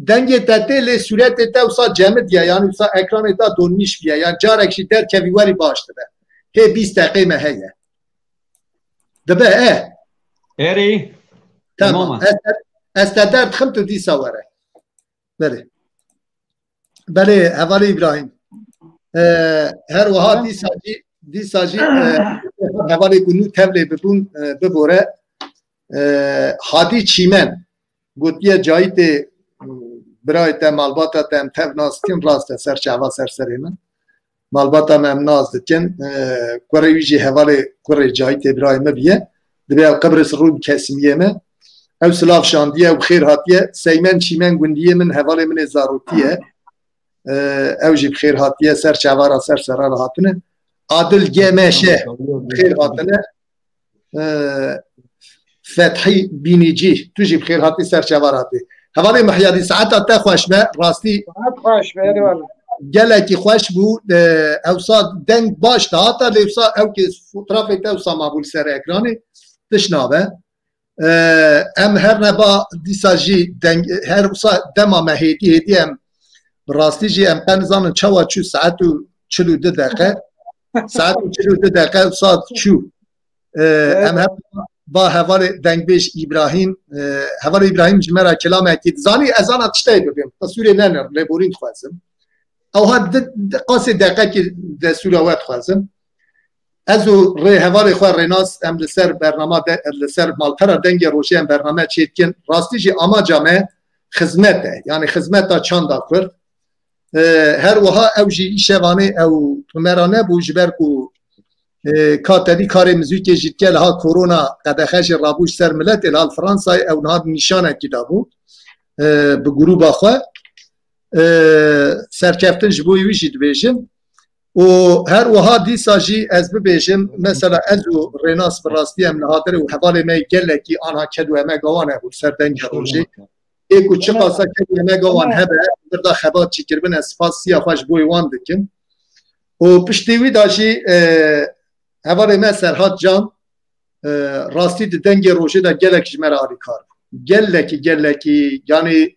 dengê te tê lê sûretê te wisa cemid ye, yanî wisa ekranê te donmîş biye. Yanî carek jî derkevî werî baş dibe. Hê bîst deqê me heye. Dibe, e? Erê. Tamam. Tamam. Ez te, ez te derdixim, tu dîsa were. Belê. Belê, hevalê Îbrahîm. E, her wiha Tamam. dîsa jî, dîsa jî, e, hevalê ku nû tevlê bibûn, e, bibore. E, Hadî Çîmen gotiye, cayî tê, birayê te, malbata te em tev nas dikin, rast e, ser çava ser serê min. Malbata me em nas dikin. E, kurê wî jî hevalê kurê Cahîtê birayê min bûye. Dibê ew Qibris rû bi kesimiyê me. Ew silav şandiye, ew xêr hatiye. Seymen Çîmen gundiyê min, hevalê min ê zarokî ye. E, ew jî bi xêr hatiye, ser çava re, ser sera re hatine. Adil Gemeşe bi xêr hatine. E, Fethî Bînîcî, tu jî bi xêr hatî, ser çava re hatî. Hevalê Mihyadî, saeta te xweş be, rastî Saet xweş be, eyvallah. gelekî xweş bû. E, ewsa deng baş dihata, lê wisa ew kê fotrafê te wisa mabû li ser ekranê, tişt nabe. E, em her neba dîsa jî deng, her wisa dema me hêdî hêdî em bi rastî jî em qe nizanin çawa çû saet û çil û du deqe. Saet û çil û du deqe wisa çû. E, Evet. Em hep ba hevalê dengbêj Îbrahîm, e, hevalê Îbrahîm ji me re kilamekî dizanî, ez ana tiştê bibêm. Qisûrê nenir, lêborîn dixwazim. Ew ha di, di, qasê deqekî destûra we dixwazim. Ez û rê hevalê xwe Rênas em li ser bernama de, li ser malpera Dengê Rojê em bername çêdikin. Rastî jî amaca me xizmet e. Yanî xizmeta çanda Kurd. E, her wiha ew jî îşevanê ew me re nebû, ji ber ku, e, ka tevî karê muzîkê jî dike, liha korona qedexe jî rabû ji ser miletê, li hal Fransayê ew niha nîşanekî dabû, e, bi grûba xwe. E, serkeftin ji bo wî jî dibêjim. Û her wiha dîsa jî ez bibêjim, mesela ez û Rênas bi rastî em niha dirê û hevalê me gelekî anha ked û emega wan hebû ser Dengê Rojê. Ê ku çiqasa ked û emega wan hebe, birda xebat jî kiribin, ez spasiya xwe ji bo wan dikim. Û piştî wî de jî, e, hevalê me Serhat Can, e, rastî di Dengê Rojê de gelek ji me re alîkar bû. Gelekî, gelekî, yanî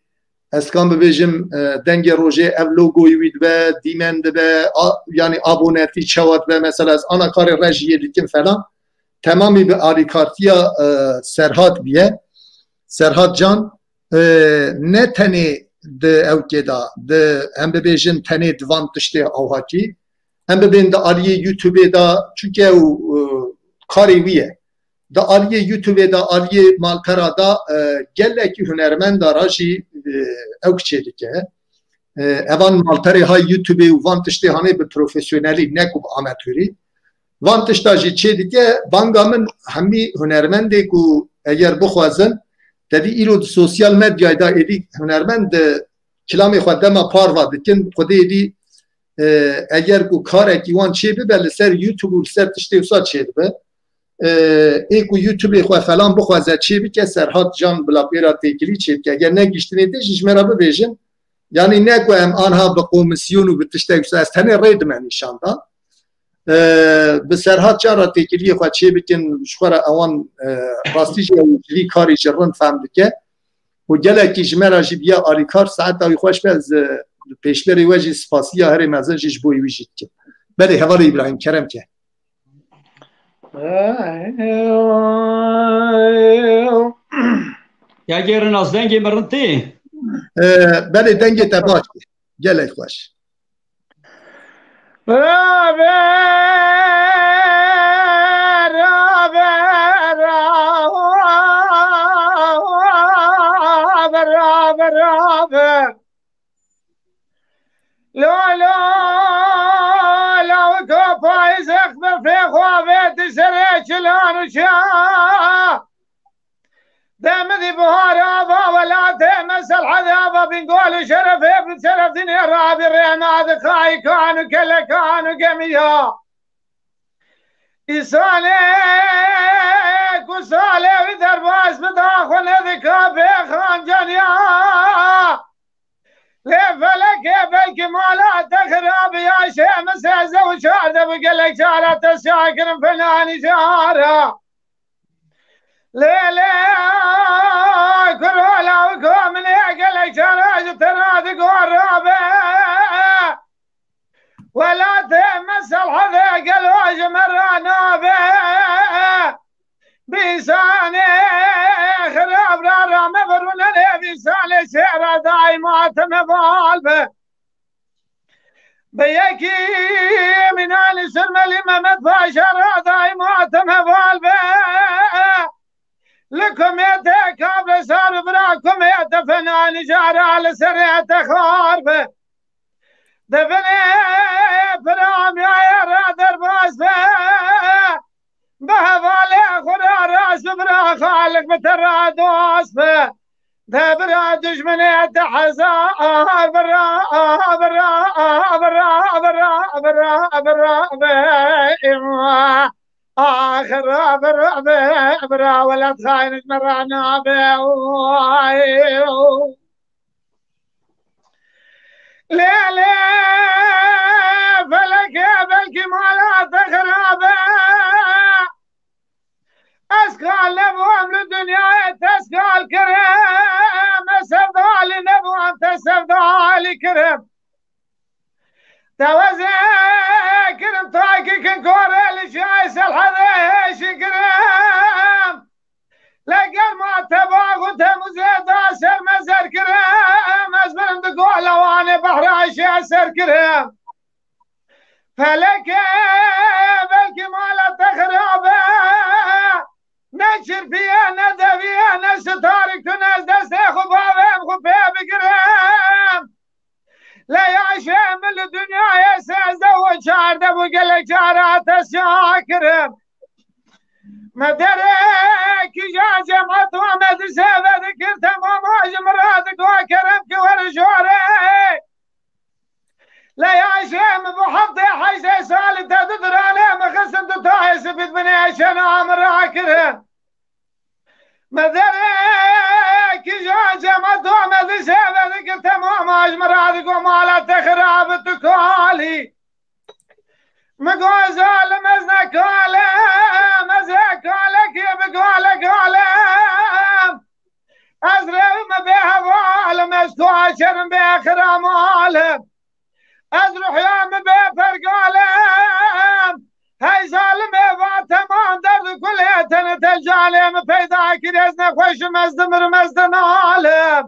ez kan bibêjim, e, Dengê Rojê ev logoyî wî dibe, dîmen dibe, a, yanî abonetî çawa dibe, mesela ez ana karê rejiyê dikim falan. Temamî bi alîkartiya, e, Serhat bûye. Serhat Can, e, ne tenê di ewkê de, di, em bibêjin tenê di van tiştê awakî, em bibên di aliyê YouTubeê de, çunke ew, e, karê wî ye. Di aliyê YouTubeê de, aliyê malpera de, e, gelekî hunermenda re jî, e, ew çêdike. E, evan malperê hay YouTubeê û van tiştê hanê bi profesyonelî, ne ku bi amatorî. Van tişta jî çêdike, banga min hemî hunermendê ku eger bixwazin, tevî îro di sosyal medyayê de êdî hunermend di kilamê xwe dema parva dikin, xwedê êdî, e, eger ku karekî wan çê bibe, li ser YouTube û li ser tiştê wisa çê dibe. E, ê ku YouTubeê xwe falan bixwaze çê bike, Serhat Can bila pê re têkilî çê bike. Eger negihiştinê tê jî ji me re bibêjin. Yanî ne ku em anha bi komîsyon û bi tiştek wisa, ez tenê rê dime nîşan dan. E, bi Serhat Can re têkiliyê xwe çê bikin, ji xwe re ewan, e, rastî jî ew ji vî karî jî rind fehm dike. Û gelekî ji me re jî biya alîkar, saeta wî xweş be, ez, e, pêşberê we jî spasiya herê mezin jî ji bo wî jî dikim. Belê, hevalê Îbrahîm, kerem ke. Ya gêrin az dengê min rind tê? E, belê, dengê te baş. Gelek xweş. çilan û çiya. Demidî bihar ava welatê me Serhedê ava Bingol û Şerefê bi Şerefdînê rabî rêna di kayikan û kelekan û gemiya. Îsanê ku salê wî derbas bi da xwe nedika bê xancaniya. Lê felekê belkî mala te xirab ya şê min sêzdeh û çardeh bi gelek cara te siya kirin fenanî cara. Lê lê kurola û kominê gelek cara ji te ra digor rabe. Welatê me Serhedê gelo ji me ra nabe. Bîsanê xirab ra ra me birûne lê bîsanê şêra daîma te me bal be. Bi yekî Mînanî Surmelî Mehmet Paşa ra daîma te me bal be. Li kumê te kabre sar bira kumê te fena nijara li serê te xar be. Di binê piramiyayê re derbas be. Bi hevalê xwe re rast bira Xalik bi te re dost be. De bira dijminê te hezar bira, bira, bira, bira, bira, bira, bira, bira, bira, Axir bira, bira, bira, welat xayin ji me re nabe. Lê lê felekê belkî mala te xirab e. Ez kal nebûm li dinyayê te ez kal kirim. Ez sevdalî nebûm te sevdalî kirim. Te wezê kirim takî kin korê li şiyayê Serhedê hêşî kirim. Lê germa te bax û temûzê da ser me zer kirim. Ez birim di gola wanê behra şiya ser kirim. Felekê belkî mala te xirab e. Ne çirpiye, ne deviye, ne sitarik tu ne ez destê xwe bavêm xwe pê bigirim. Lê yaşê min li dinyayê sêzdeh û çardeh bû gelek cara te siya kirim. Me derê kîja cemato me di sêve dikir temama ji min re digo kerem ki were jorê. Lê yaşê min bu heftê heştê salî te du diranê min xistin du tayê spîd binê şena min rakirin. Me derê kîja cemato me di sêve dikir temama ji min re digo mala te xirab tu kalî. Mi go zalim ez nekalim, ez ê kalekê bi gale galim. Ez rewime bê hevalim, ez kuaçerim bê xiramal. Ez ruhya min bê pergalem. Hey zalimê va temam derd û kulê tenê te canê min peyda kir, ez nexweşim, ez dimirim, ez dinalim.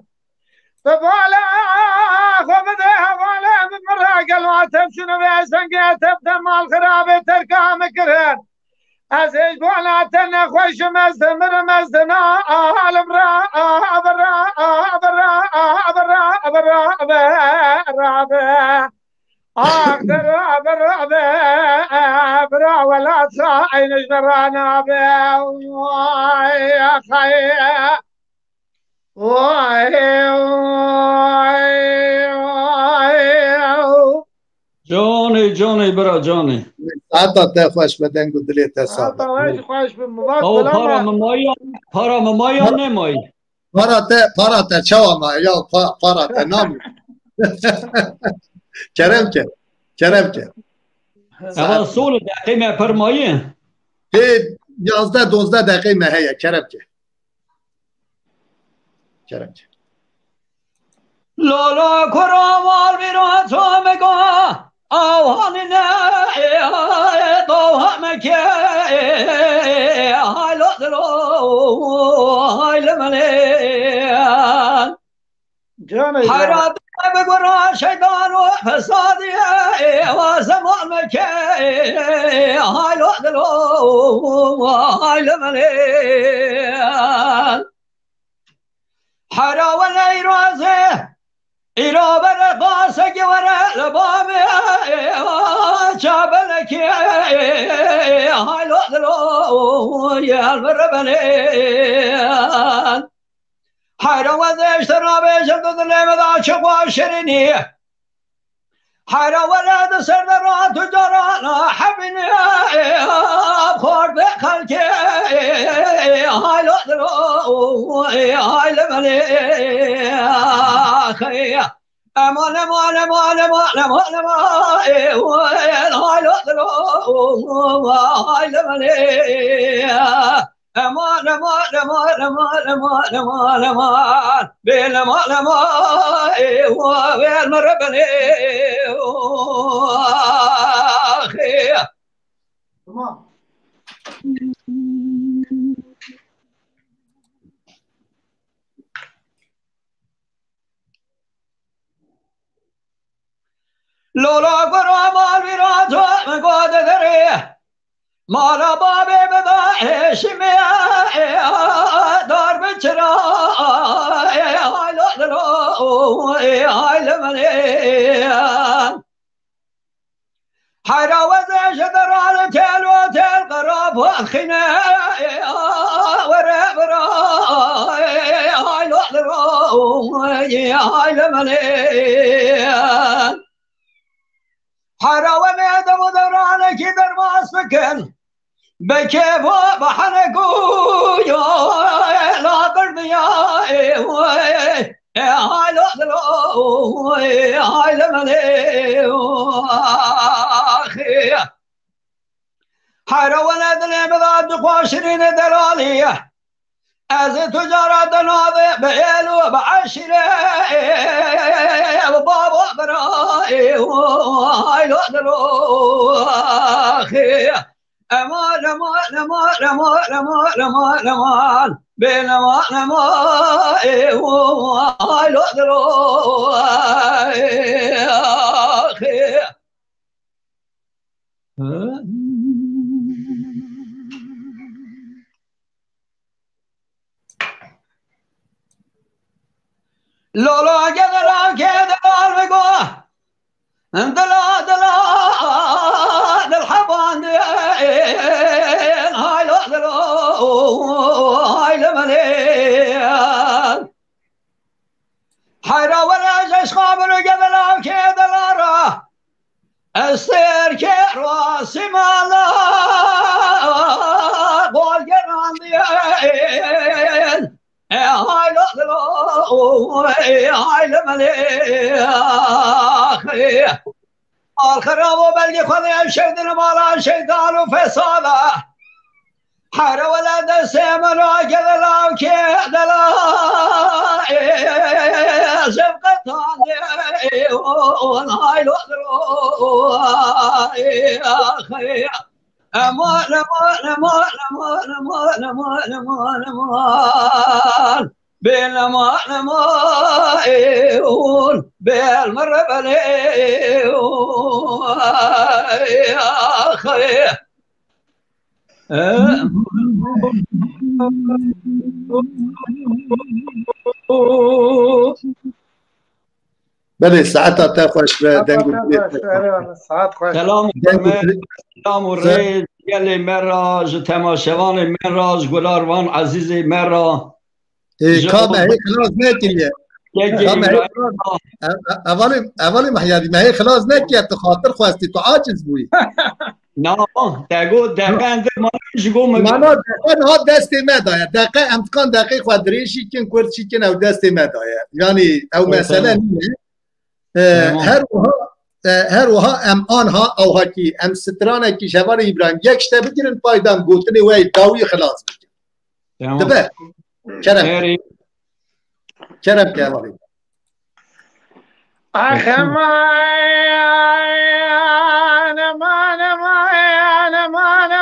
Bi bala xwe bide hevalê min, min re gelo tev şûne ve sengê tev te mal xirabê terka min kirin. Ez hêj bona te nexweşim, ez dimirim, ez dinalim ra, ra, ra, ra, ra, ra, ra, ra, ra, ra, ra, Ah, bira, bira, bira, bira, welat xayîn ji me re nabe. Vay, xay. Vay, vay, vay. Canê, canê, bira, canê. Saeta te xweş be, deng û dilê te sax be. Saeta we jî xweş be, Mivat. Ew para min maye, para min maye, ne maye? Para te, para te çawa ma? Ya pa-, para te namî. Kerem ke. Kerem ke. Eva sole deqê me pir maye. Pê yazdeh dozdeh deqê me heye, kerem ke. Kerem ke. Lala kura wal vîra çamega, awanine, doha meke, haylo dilo, hayle mele. Canê, Hera bi gura şeytan û fesadiye, wa zeman meke, haylo dilo, hayle mele. Hera we neyraze, Îro bere qasekî were li bavê çabelekê, haylo dilo yel bere benê. Heyra wezê ji te nabêjin tu dilê min de çi xweş şirînî. Heyra wele di ser de ra tu carana hebînê, xwar bi xelkê, haylo dilo, hay li melê, xey. Eman, eman, eman, eman, eman, eman, ê, wen, haylo dilo, hay li melê. Eman, eman, eman, eman, eman, eman, eman, eman. Bê leman, leman, ê, wen, wen, me rebenê, ê. Tamam. Lola gura mal vîra to min gode derê. Mala babê min da eşimê, dar bi çira, ay lo dilo, ay li min ê. Heyra wezê ji deralê têl û têl qerab xîne, were bira, ay lo dilo, ay li min ê. Heyra we mê dem û devranekî derbas bikin. Bi kêf û bi henek û yo la birdiya, ê, ê, hay lo dilo, ê, hay li min ê, axê. Heyra wele dilê min da tu xweşirînê delalî. Ez ê tu cara te navê bi êl û bi eşîrê, bi bab û birayê, hay lo dilo, axê. Eman, eman, eman, eman, eman, eman, eman. Bê leman, leman, ê, hay lo dilo, axê. Lola gedela ke delal bigo. Dila, dila, dil hebandin, hay lo dilo, hay li min ê. Heyra were ji eşqa min û gedela ke delara. Esterkê rasîmala qol gerandiye. E hay lo dilo, e hay li melê. Axê. Al xirabo belgê xwe de ev şev din mala şeytan û fesada. Heyra wele destê min a gedela ke dela, e, zevqetan de, e, o, o, hay lo dilo, e, axê. Eman, eman, eman. Bê leman, leman, e, un, bê el me rebelê, e, axê. Belê, saeta te xweş be, deng û dilê te xweş. Saet xweş. Selam û hurmet, selam û rê ji gelê me re, ji temaşevanê me re, ji gular van ezîzê me re. Ê, ka me hê xilas nekiriye. Ka me hê xilas, e, e, evalê, evalê Mehyadî, me hê xilas nekiriye, tu xatir xwestî, tu aciz bûyî. Na, te got, deqe endir mane ji go min. Mana deqe niha destê me daye. Deqe em dikan deqê xwe dirêjî kin, kurt şî kin, ew destê me daye. Yanî ew mesele nîne. E, her wiha, e, her wiha em anha ewhakî, em stranekî ji hevalê Îbrahîm yek ji te bigirin, paydan gotinê we yê dawî xilas bikin. Tamam. Dibe. Kerem. Kerem ke hevalê. Ax, eman, eman, eman, eman.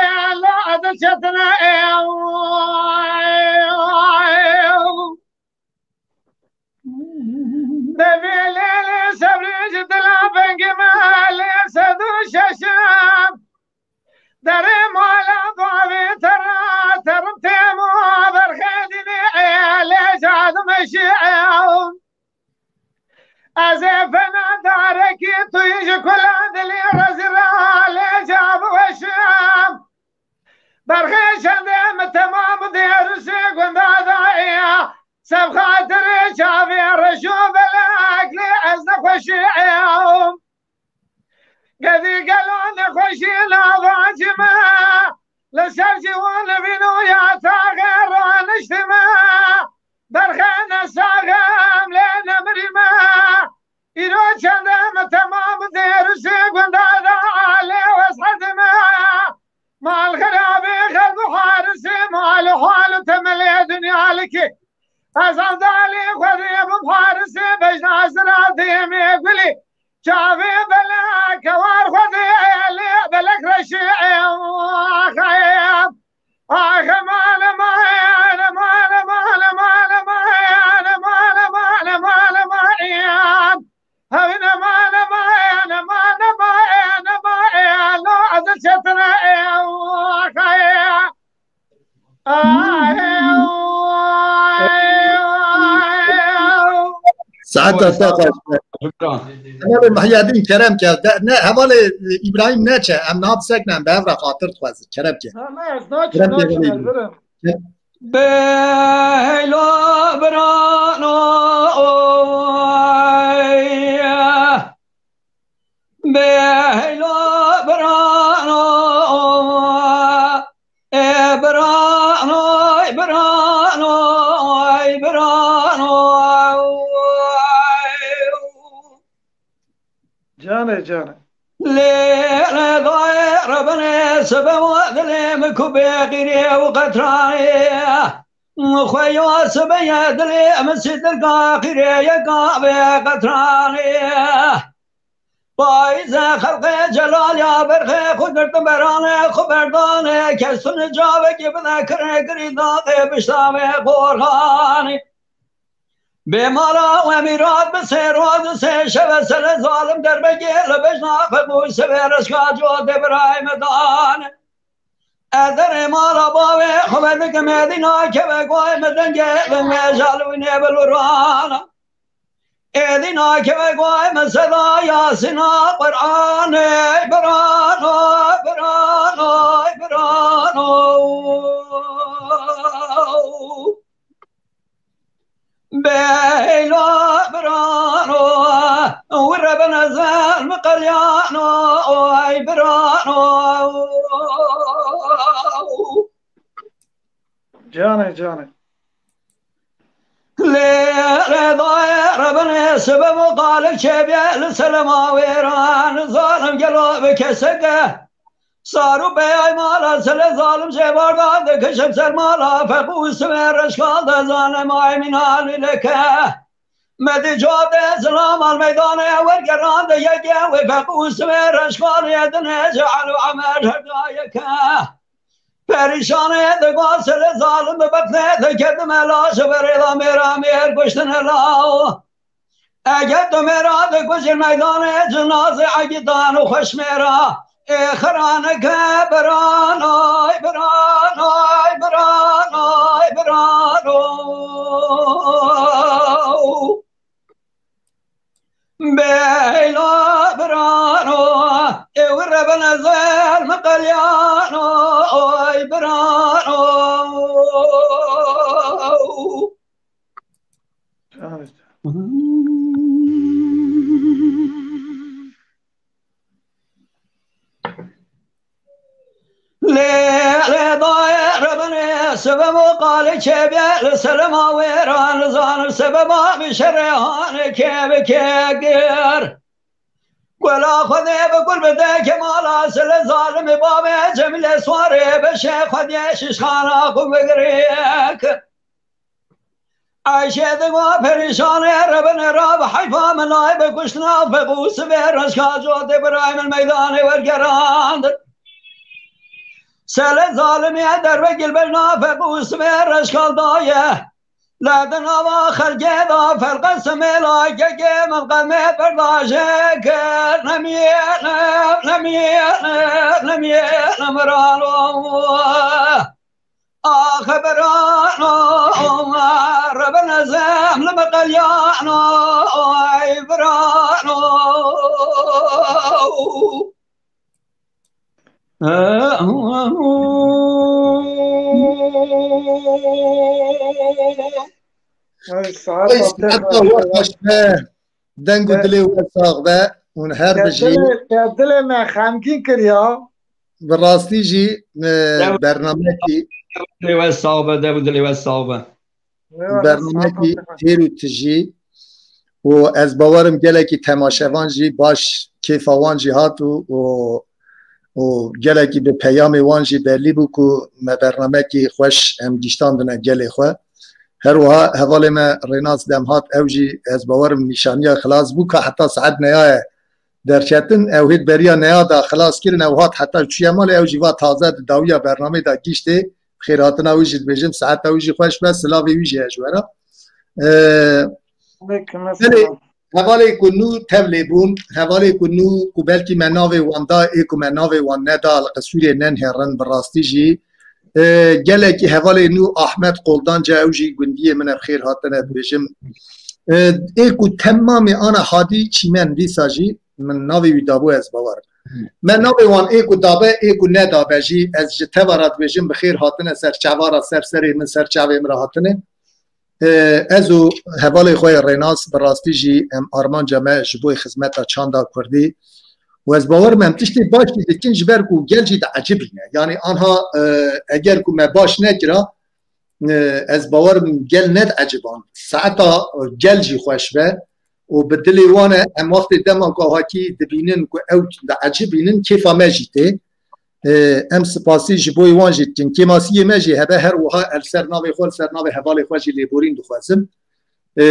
ê, la ez çetine, ê, Devê lê lê sebrê ji dila vengê me lê sed û şeşim. Derê mala bavê te ra terim têmo berxê dînê ê lê ca dimeşî ê. Ez ê fena darekî tu yî ji kula dilî rezî ra lê ca biweşim. Berxê çendê min temam dêrişê gunda da ê. Seb xatirê çavê reş û belek lê ez nexweşî ê. Gedî gelo nexweşî nava cî me, li ser cî û li vîn û ya taxê raniştî me. Berxê ne sax im lê ne mirî me. Îro çendê min temam dêrişê gunda da alê weshetî me. Mal xirabê xelb û harisê mal û hal û temelê dinya likê. Ez endalê xwedê bim harisê bejna zira dêmê gulê. Çavê belek kewar xwedê lê belek reşê ê. Ax, ê. Ax, eman, eman, eman, eman, eman, eman, eman, eman, eman, eman, eman, eman, ê. Hewî eman, eman, eman, eman, eman, ê. No, ez çetine ê. Ax, ê. Saeta te xweş be. Şukran. Hevalê Mihyedîn kerem ke. De, ne, hevalê Îbrahîm neçe. Em niha bisekine, em bi hev re xatir dixwazin. Kerem ke. Ha, ne, ez naçim, kerem ke, naçim, hevalê Îbrahîm. Beylo birano, oy. Beylo birano, e birano, e birano, e birano. Canê, canê. Lê, lê dayê rebenê sebe wa dilê min ku bê qîrê û qetranê. Xweya sibê ye dilê min sîtirka qîrê yeka vê qetranê. Payîzê xelqê celal ya berxê xwe girtin beranê xwe berdanê. Kes tu nicavekî bide kirê girî daxê biştavê qorxanê. Bê mala we mîrat bi sê roj û sê şeve sere zalim derbegê li bejna xwe bû sivê reşka cotê birayê me dane. Ez derê mala bavê xwe vedikim, êdî nakeve guhê min dengê dengê jalwînê bilûrana. Êdî nakeve guhê min seda Yasîna Qur'anê, birano, birano, birano. Beylo birano, wire bin ezel miqeryano, ay birano. Canê, canê. Redayê rebinê sibê û qalê çêbê li selema wêran zalim gelo bi keseke. Sar û beyay mala sele zalim jê barda dikişim ser mala feqû sibê reşkal de zalim ay mînalî leke. Medî cade zilam al meydanê wergerande yekê wê feqû sibê reşkal yedine ceal û emer her dayeke. Perîşanê de gosele zalim bi betnê de kerdime laşe verê da mêra mêr kuştine law. Eger tu mêra de kujir meydanê cinazê egîdan û xweş mêra ê xeraneke biran ay biran ay biran ay biran o. Beyla birano, ew rebene zel me qelyano, oy birano. Lê, lê dayê rebinê, sebeba qalê çêbê, li selema wêran, zanim sebeba bi şerê hanê kê bi kê gir. Gula Xwedê bi gul bide kemala, sile zalimê babê Cemîlê Swarê, beşê Xwedê şişxana xwe bigirêk. Ayşe digo perîşanê rebine ra bi heyfa min nayê bi kuştina feqû sibê reşka cotê birayê min meydanê wergerand. Sele zalimê derve gilbejna feqû sibê reşkal daye. La di nava xelkê da ferqe simê la kekê min qemê berdaşê kir. Nemiyene, nemiyene, nemiyene miralo. Axe birano, rebine zem li me qelyano, ay birano. Ay, saet Ay, saeta we xweş be. Deng û dilê we sax be. Hûn her bijî. Te dilê me xemgîn kiriya. Bi rastî jî, e, bernamekî. Dilê we sax be, dev û dilê we sax be. Eyvallah, sağ ol. Bernamekî têr û tijî û ez bawerim gelekî temaşevan jî baş kêfa wan jî hat û, û, û gelekî bi peyamê wan jî belî bû ku me bernamekî xweş em giştandine gelê xwe. Her wiha hevalê me Rênas Demhat ew jî ez bawerim nîşaniya xilas bû ka heta saet neyaye derketin, ew hêt beriya neya da xilas kirin, ew hat heta çûye malê, ew jî va taze di dawiya bernamê de giştê, xêrhatina wî jî dibêjim, saeta wî jî xweş be, silavê wî jî heye ji we re. Ee, Aleyküm belê, selam. Hevalê ku nû tevlê bûn, hevalê ku nû ku belkî me navê wan da, ê ku me navê wan neda, li qisûrê nenihêrin, bi rastî jî, e, gelekî hevalê nû Ahmet Qoldanca, ew jî gundiyê min e, bi xêr hatine dibêjim. E, ê ku temamê ana hadî çîmen dîsa jî, min navê wî dabû, ez bawer im. Me navê wan ê ku dabe, ê ku nedabe jî, ez ji teva re dibêjim, bi xêr hatine ser çava re, ser serê min, ser çavê min re hatine. E, ez û hevalê xwe yê Rênas bi rastî jî em armanca me ji bo xizmeta çanda kurdî û ez bawer im em tiştê baş jî dikin ji ber ku gel jî diecibîne. Yanî anha, e, eger ku me baş nekira, e, ez bawer im gel nedieciband. Saeta, e, gel jî xweş be û bi dilê wan e, em wextê dema ku hakî dibînin ku ew diecibînin, kêfa me jî tê. E, em spasî ji bo wan jî dikin. Kêmasiyê me jî hebe her wiha, ez li ser navê xwe, li ser navê hevalê xwe jî lêborîn dixwazim. E,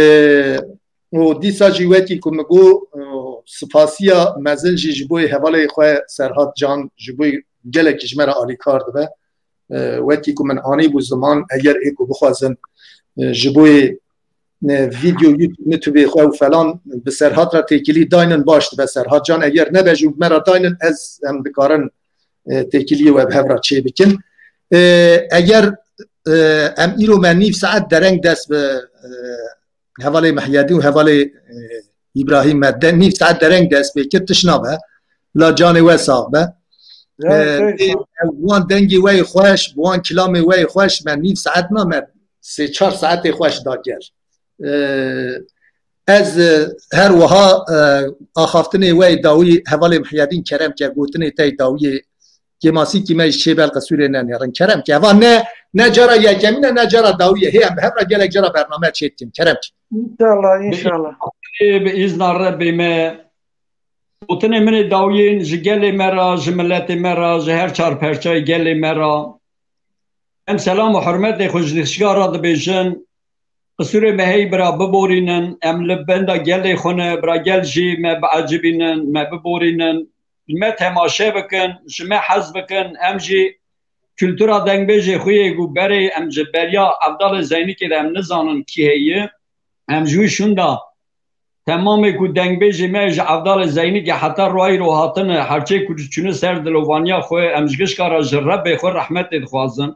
û dîsa jî wekî ku min got, e, spasiya mezin jî ji bo hevalê xwe Serhat Can, ji bo gelekî ji me re alîkar dibe. E, wekî ku min anîbû ziman, eger ê ku bixwazin, e, ji bo e, video YouTube, YouTubeê xwe û falan bi Serhat re têkilî daynin, baş dibe. Serhat Can eger nebe jî me re daynin, ez, em dikarin, e, têkiliyê we bi hev re çê bikin. E, eger, e, em îro me nîv saet dereng dest bi, e, hevalê Mehyedî û hevalê, e, Îbrahîm me de, nîv saet dereng dest pê kir, tişt nabe. La canê we sax be. Ya, e, sağ ol. Wan dengê we yê xweş, bi wan kilamê we yê xweş me nîv saet na, me sê çar saetê xweş da gel. E, ez, e, her wiha, e, axaftinê we yê dawî hevalê Mihyedîn kerem ke, gotinê te yê dawiyê kêmasîkî me jî çêbe, li qisûrê nenêrin. Kerem ke. Eva ne, ne cara yekemîn e, ne cara dawî ye. Hê em bi hev re gelek cara bername çêdikin. Kerem ke. Înşallah, înşallah. Bi îzna Rebbê me, gotinê min ê dawiyên ji gelê me re, ji miletê me re, ji her çar perçeyê gelê me re. Em selam û hurmetê xwe ji dişka re dibêjin. Qisûrê me heyî bira biborînin, em li benda gelê xwe ne, bira gel jî me biecibînin, me biborînin, ji me temaşe bikin, ji me hez bikin, em jî kultura dengbêjê xwe yê ku berê em ji beriya Evdalê Zeynikê de em nizanin kî heye, em ji wî şûnda temamê ku dengbêjê me ji Evdalê Zeynikê heta rayîro hatine, herçê ku çûne ser dilovaniya xwe, em ji gişka re ji Rebbê xwe rehmetê dixwazin.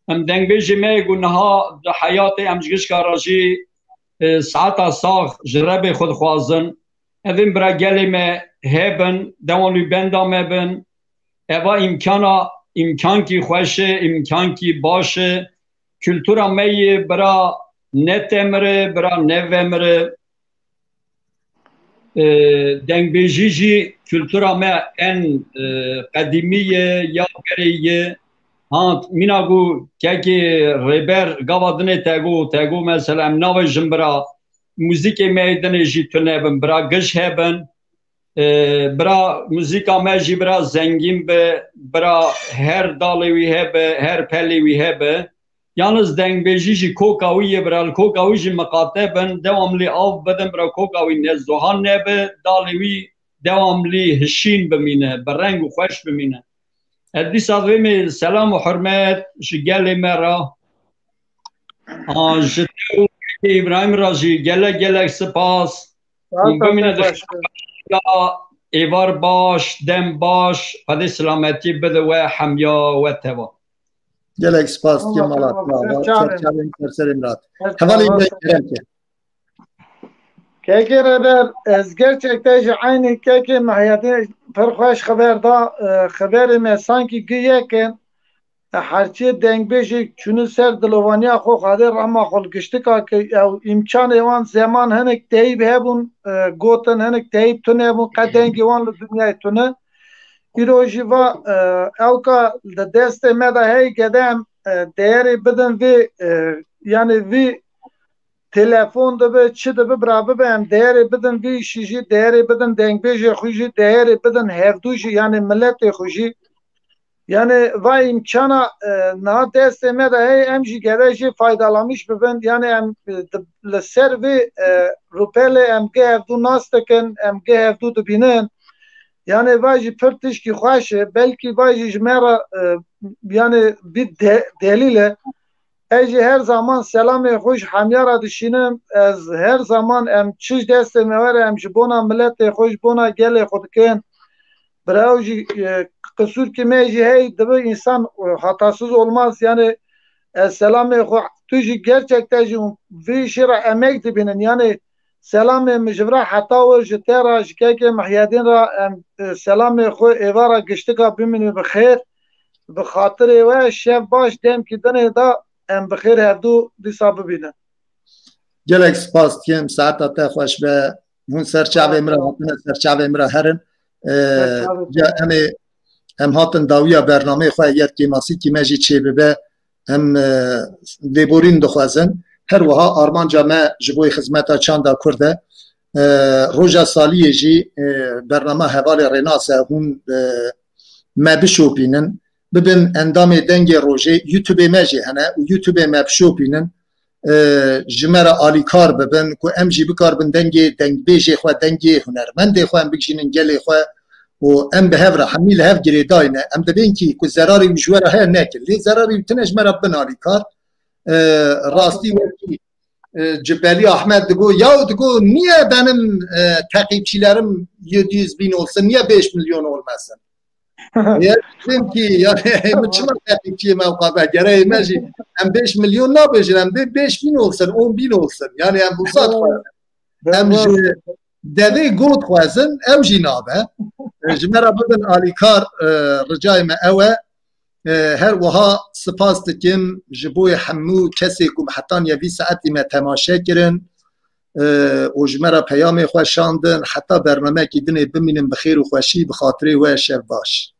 Em dengbêjê me yê ku niha di heyatê em ji gişka re jî, e, saeta sax ji Rebbê xwe dixwazin. Evên bira gelê me hebin, dewam li benda me bin. Eva îmkana, îmkankî xweş e, îmkankî baş e. Kultura me yê bira ne temir e, bira ne vemir e. E, dengbêjî jî kultura me en, e, qedîmî ye, ya berê ye. Ha, mîna ku kekê rêber gava dinê te got, te got mesela em navêjin bira muzîkê me yê dinê jî tune bin, bira giş hebin. E, bira muzîka me jî bira zengîn be, bira her dalê wî hebe, her pelê wî hebe. Yalnız dengbêjî jî koka wî ye, bira li koka wî jî miqate bin, dewamlî av bidin, bira koka wî ne zohan nebe, dalê wî dewamlî hişîn bimîne, bi reng û xweş bimîne. Ez dîsa divê me selam û hurmet ji gelê me re. A, ji te û Îbrahîm re jî gelek gelek spas. Hûn bimîne di xêra, êvar baş, dem baş, Xwedê silametî bide we hemiya we teva. Gelek spas dikim mala te ava, serçavên serserê mirat. Hevalê me kerem ke. Kekê Rêber, ez gerçekten ji eynî kekê Mehyedîn pir xweş xeber da, e, xeberê me sankî gi yek e. E, herçê dengbêjê çûne ser dilovaniya xwe, Xwedê rehma xwe li giştika ke ew îmkanê wan zeman hinek teyîb hebûn, e, gotin hinek teyîb tune bûn, qe dengê wan li dinyayê tune. Îro jî va, e, ewka li destê me de hey gede em, e, değerê bidin vê, e, yanî vî telefon dibe, çi dibe, bira bibe, em değerê bidin vî îşî jî, değerê bidin dengbêjê xwe jî, değerê bidin hevdû jî, yanî miletê xwe jî. Yanî va îmkana, e, niha destê me de heye, em jî gere jê faydalanmîş bibin. Yanî em, e, di-, li ser vê, e, rûpelê em gi hevdû nas dikin, em gi hevdû dibînin. Yanî va jî pir tişkî xweş e. Belkî va jî ji me re, e, yanî bir de-, delîl e. Ez jî her zaman selamê xwe ji hemiya re dişînim. Ez her zaman em çi ji destê me were em ji bona miletê xwe, ji bona gelê xwe dikin. Bira ew jî, e, qisûrkî me jî hey dibe însan, e, hatasız olmaz. Yanî ez selamê xwe, tu jî gerçekten jî vê işê re emek dibînin. Yanî selamê min ji vira heta wir ji te re, ji kekê Mehyedîn re, em, e, selamê xwe êvara giştika bimînin bi xêr. Bi xatirê we şev baş, demkî dinê de em bi xêr hevdû dîsa bibînin. Gelek spas dikim, saeta te xweş be. Hûn ser çavê min re hatine, ser çavê min re herin. E, Ser çavê ya te. em ê, em hatin dawiya bernameyê xwe, yer kêmasîkî me jî çê bibe. Em, e, lêborîn dixwazin. Her wiha armanca me ji bo xizmeta çanda Kurd e. E, roja saliyê jî, e, bernama Hevalê Rênas e, hûn, e, me bişopînin. Bibin endamê Dengê Rojê, YouTube-ê me jî hene û YouTube-ê me bişopînin. E, ji me re alîkar bibin, ku em jî bikarbin dengê dengbêjê xwe, dengê hunermendê xwe em bigihînin gelê xwe û em bi hev re hemî li hev girêdayî ne. Em dibên kî ku zerarê wî ji we re heye nekin. Lê zerarê wî tune ji me re bin alîkar. E, rastî wekî, e, Cibelî Ahmed digo, ya digo, niye benim, e, takipçilerim yedi yüz bin olsun, niye beş milyon olmasın? Ya, dedim ki, yani, min çima takipçiyê me ew qada, gereyê me jî, em beş milyon nabêjin, em bê beş bin olsun, on bin olsun. Yani, em wisa dixwazin. Em ji devê got xwezin, ew jî nabe. E, ji me re bibin alîkar, e, ricayê me ew e. E, her wiha spas dikim ji bo hemû kesê ku heta niha vî saetî me temaşe kirin, e, û ji me re peyamê xwe şandin, heta bernameyekî dinê bimînin bi xêr û xweşî, bi xatirê we şev baş.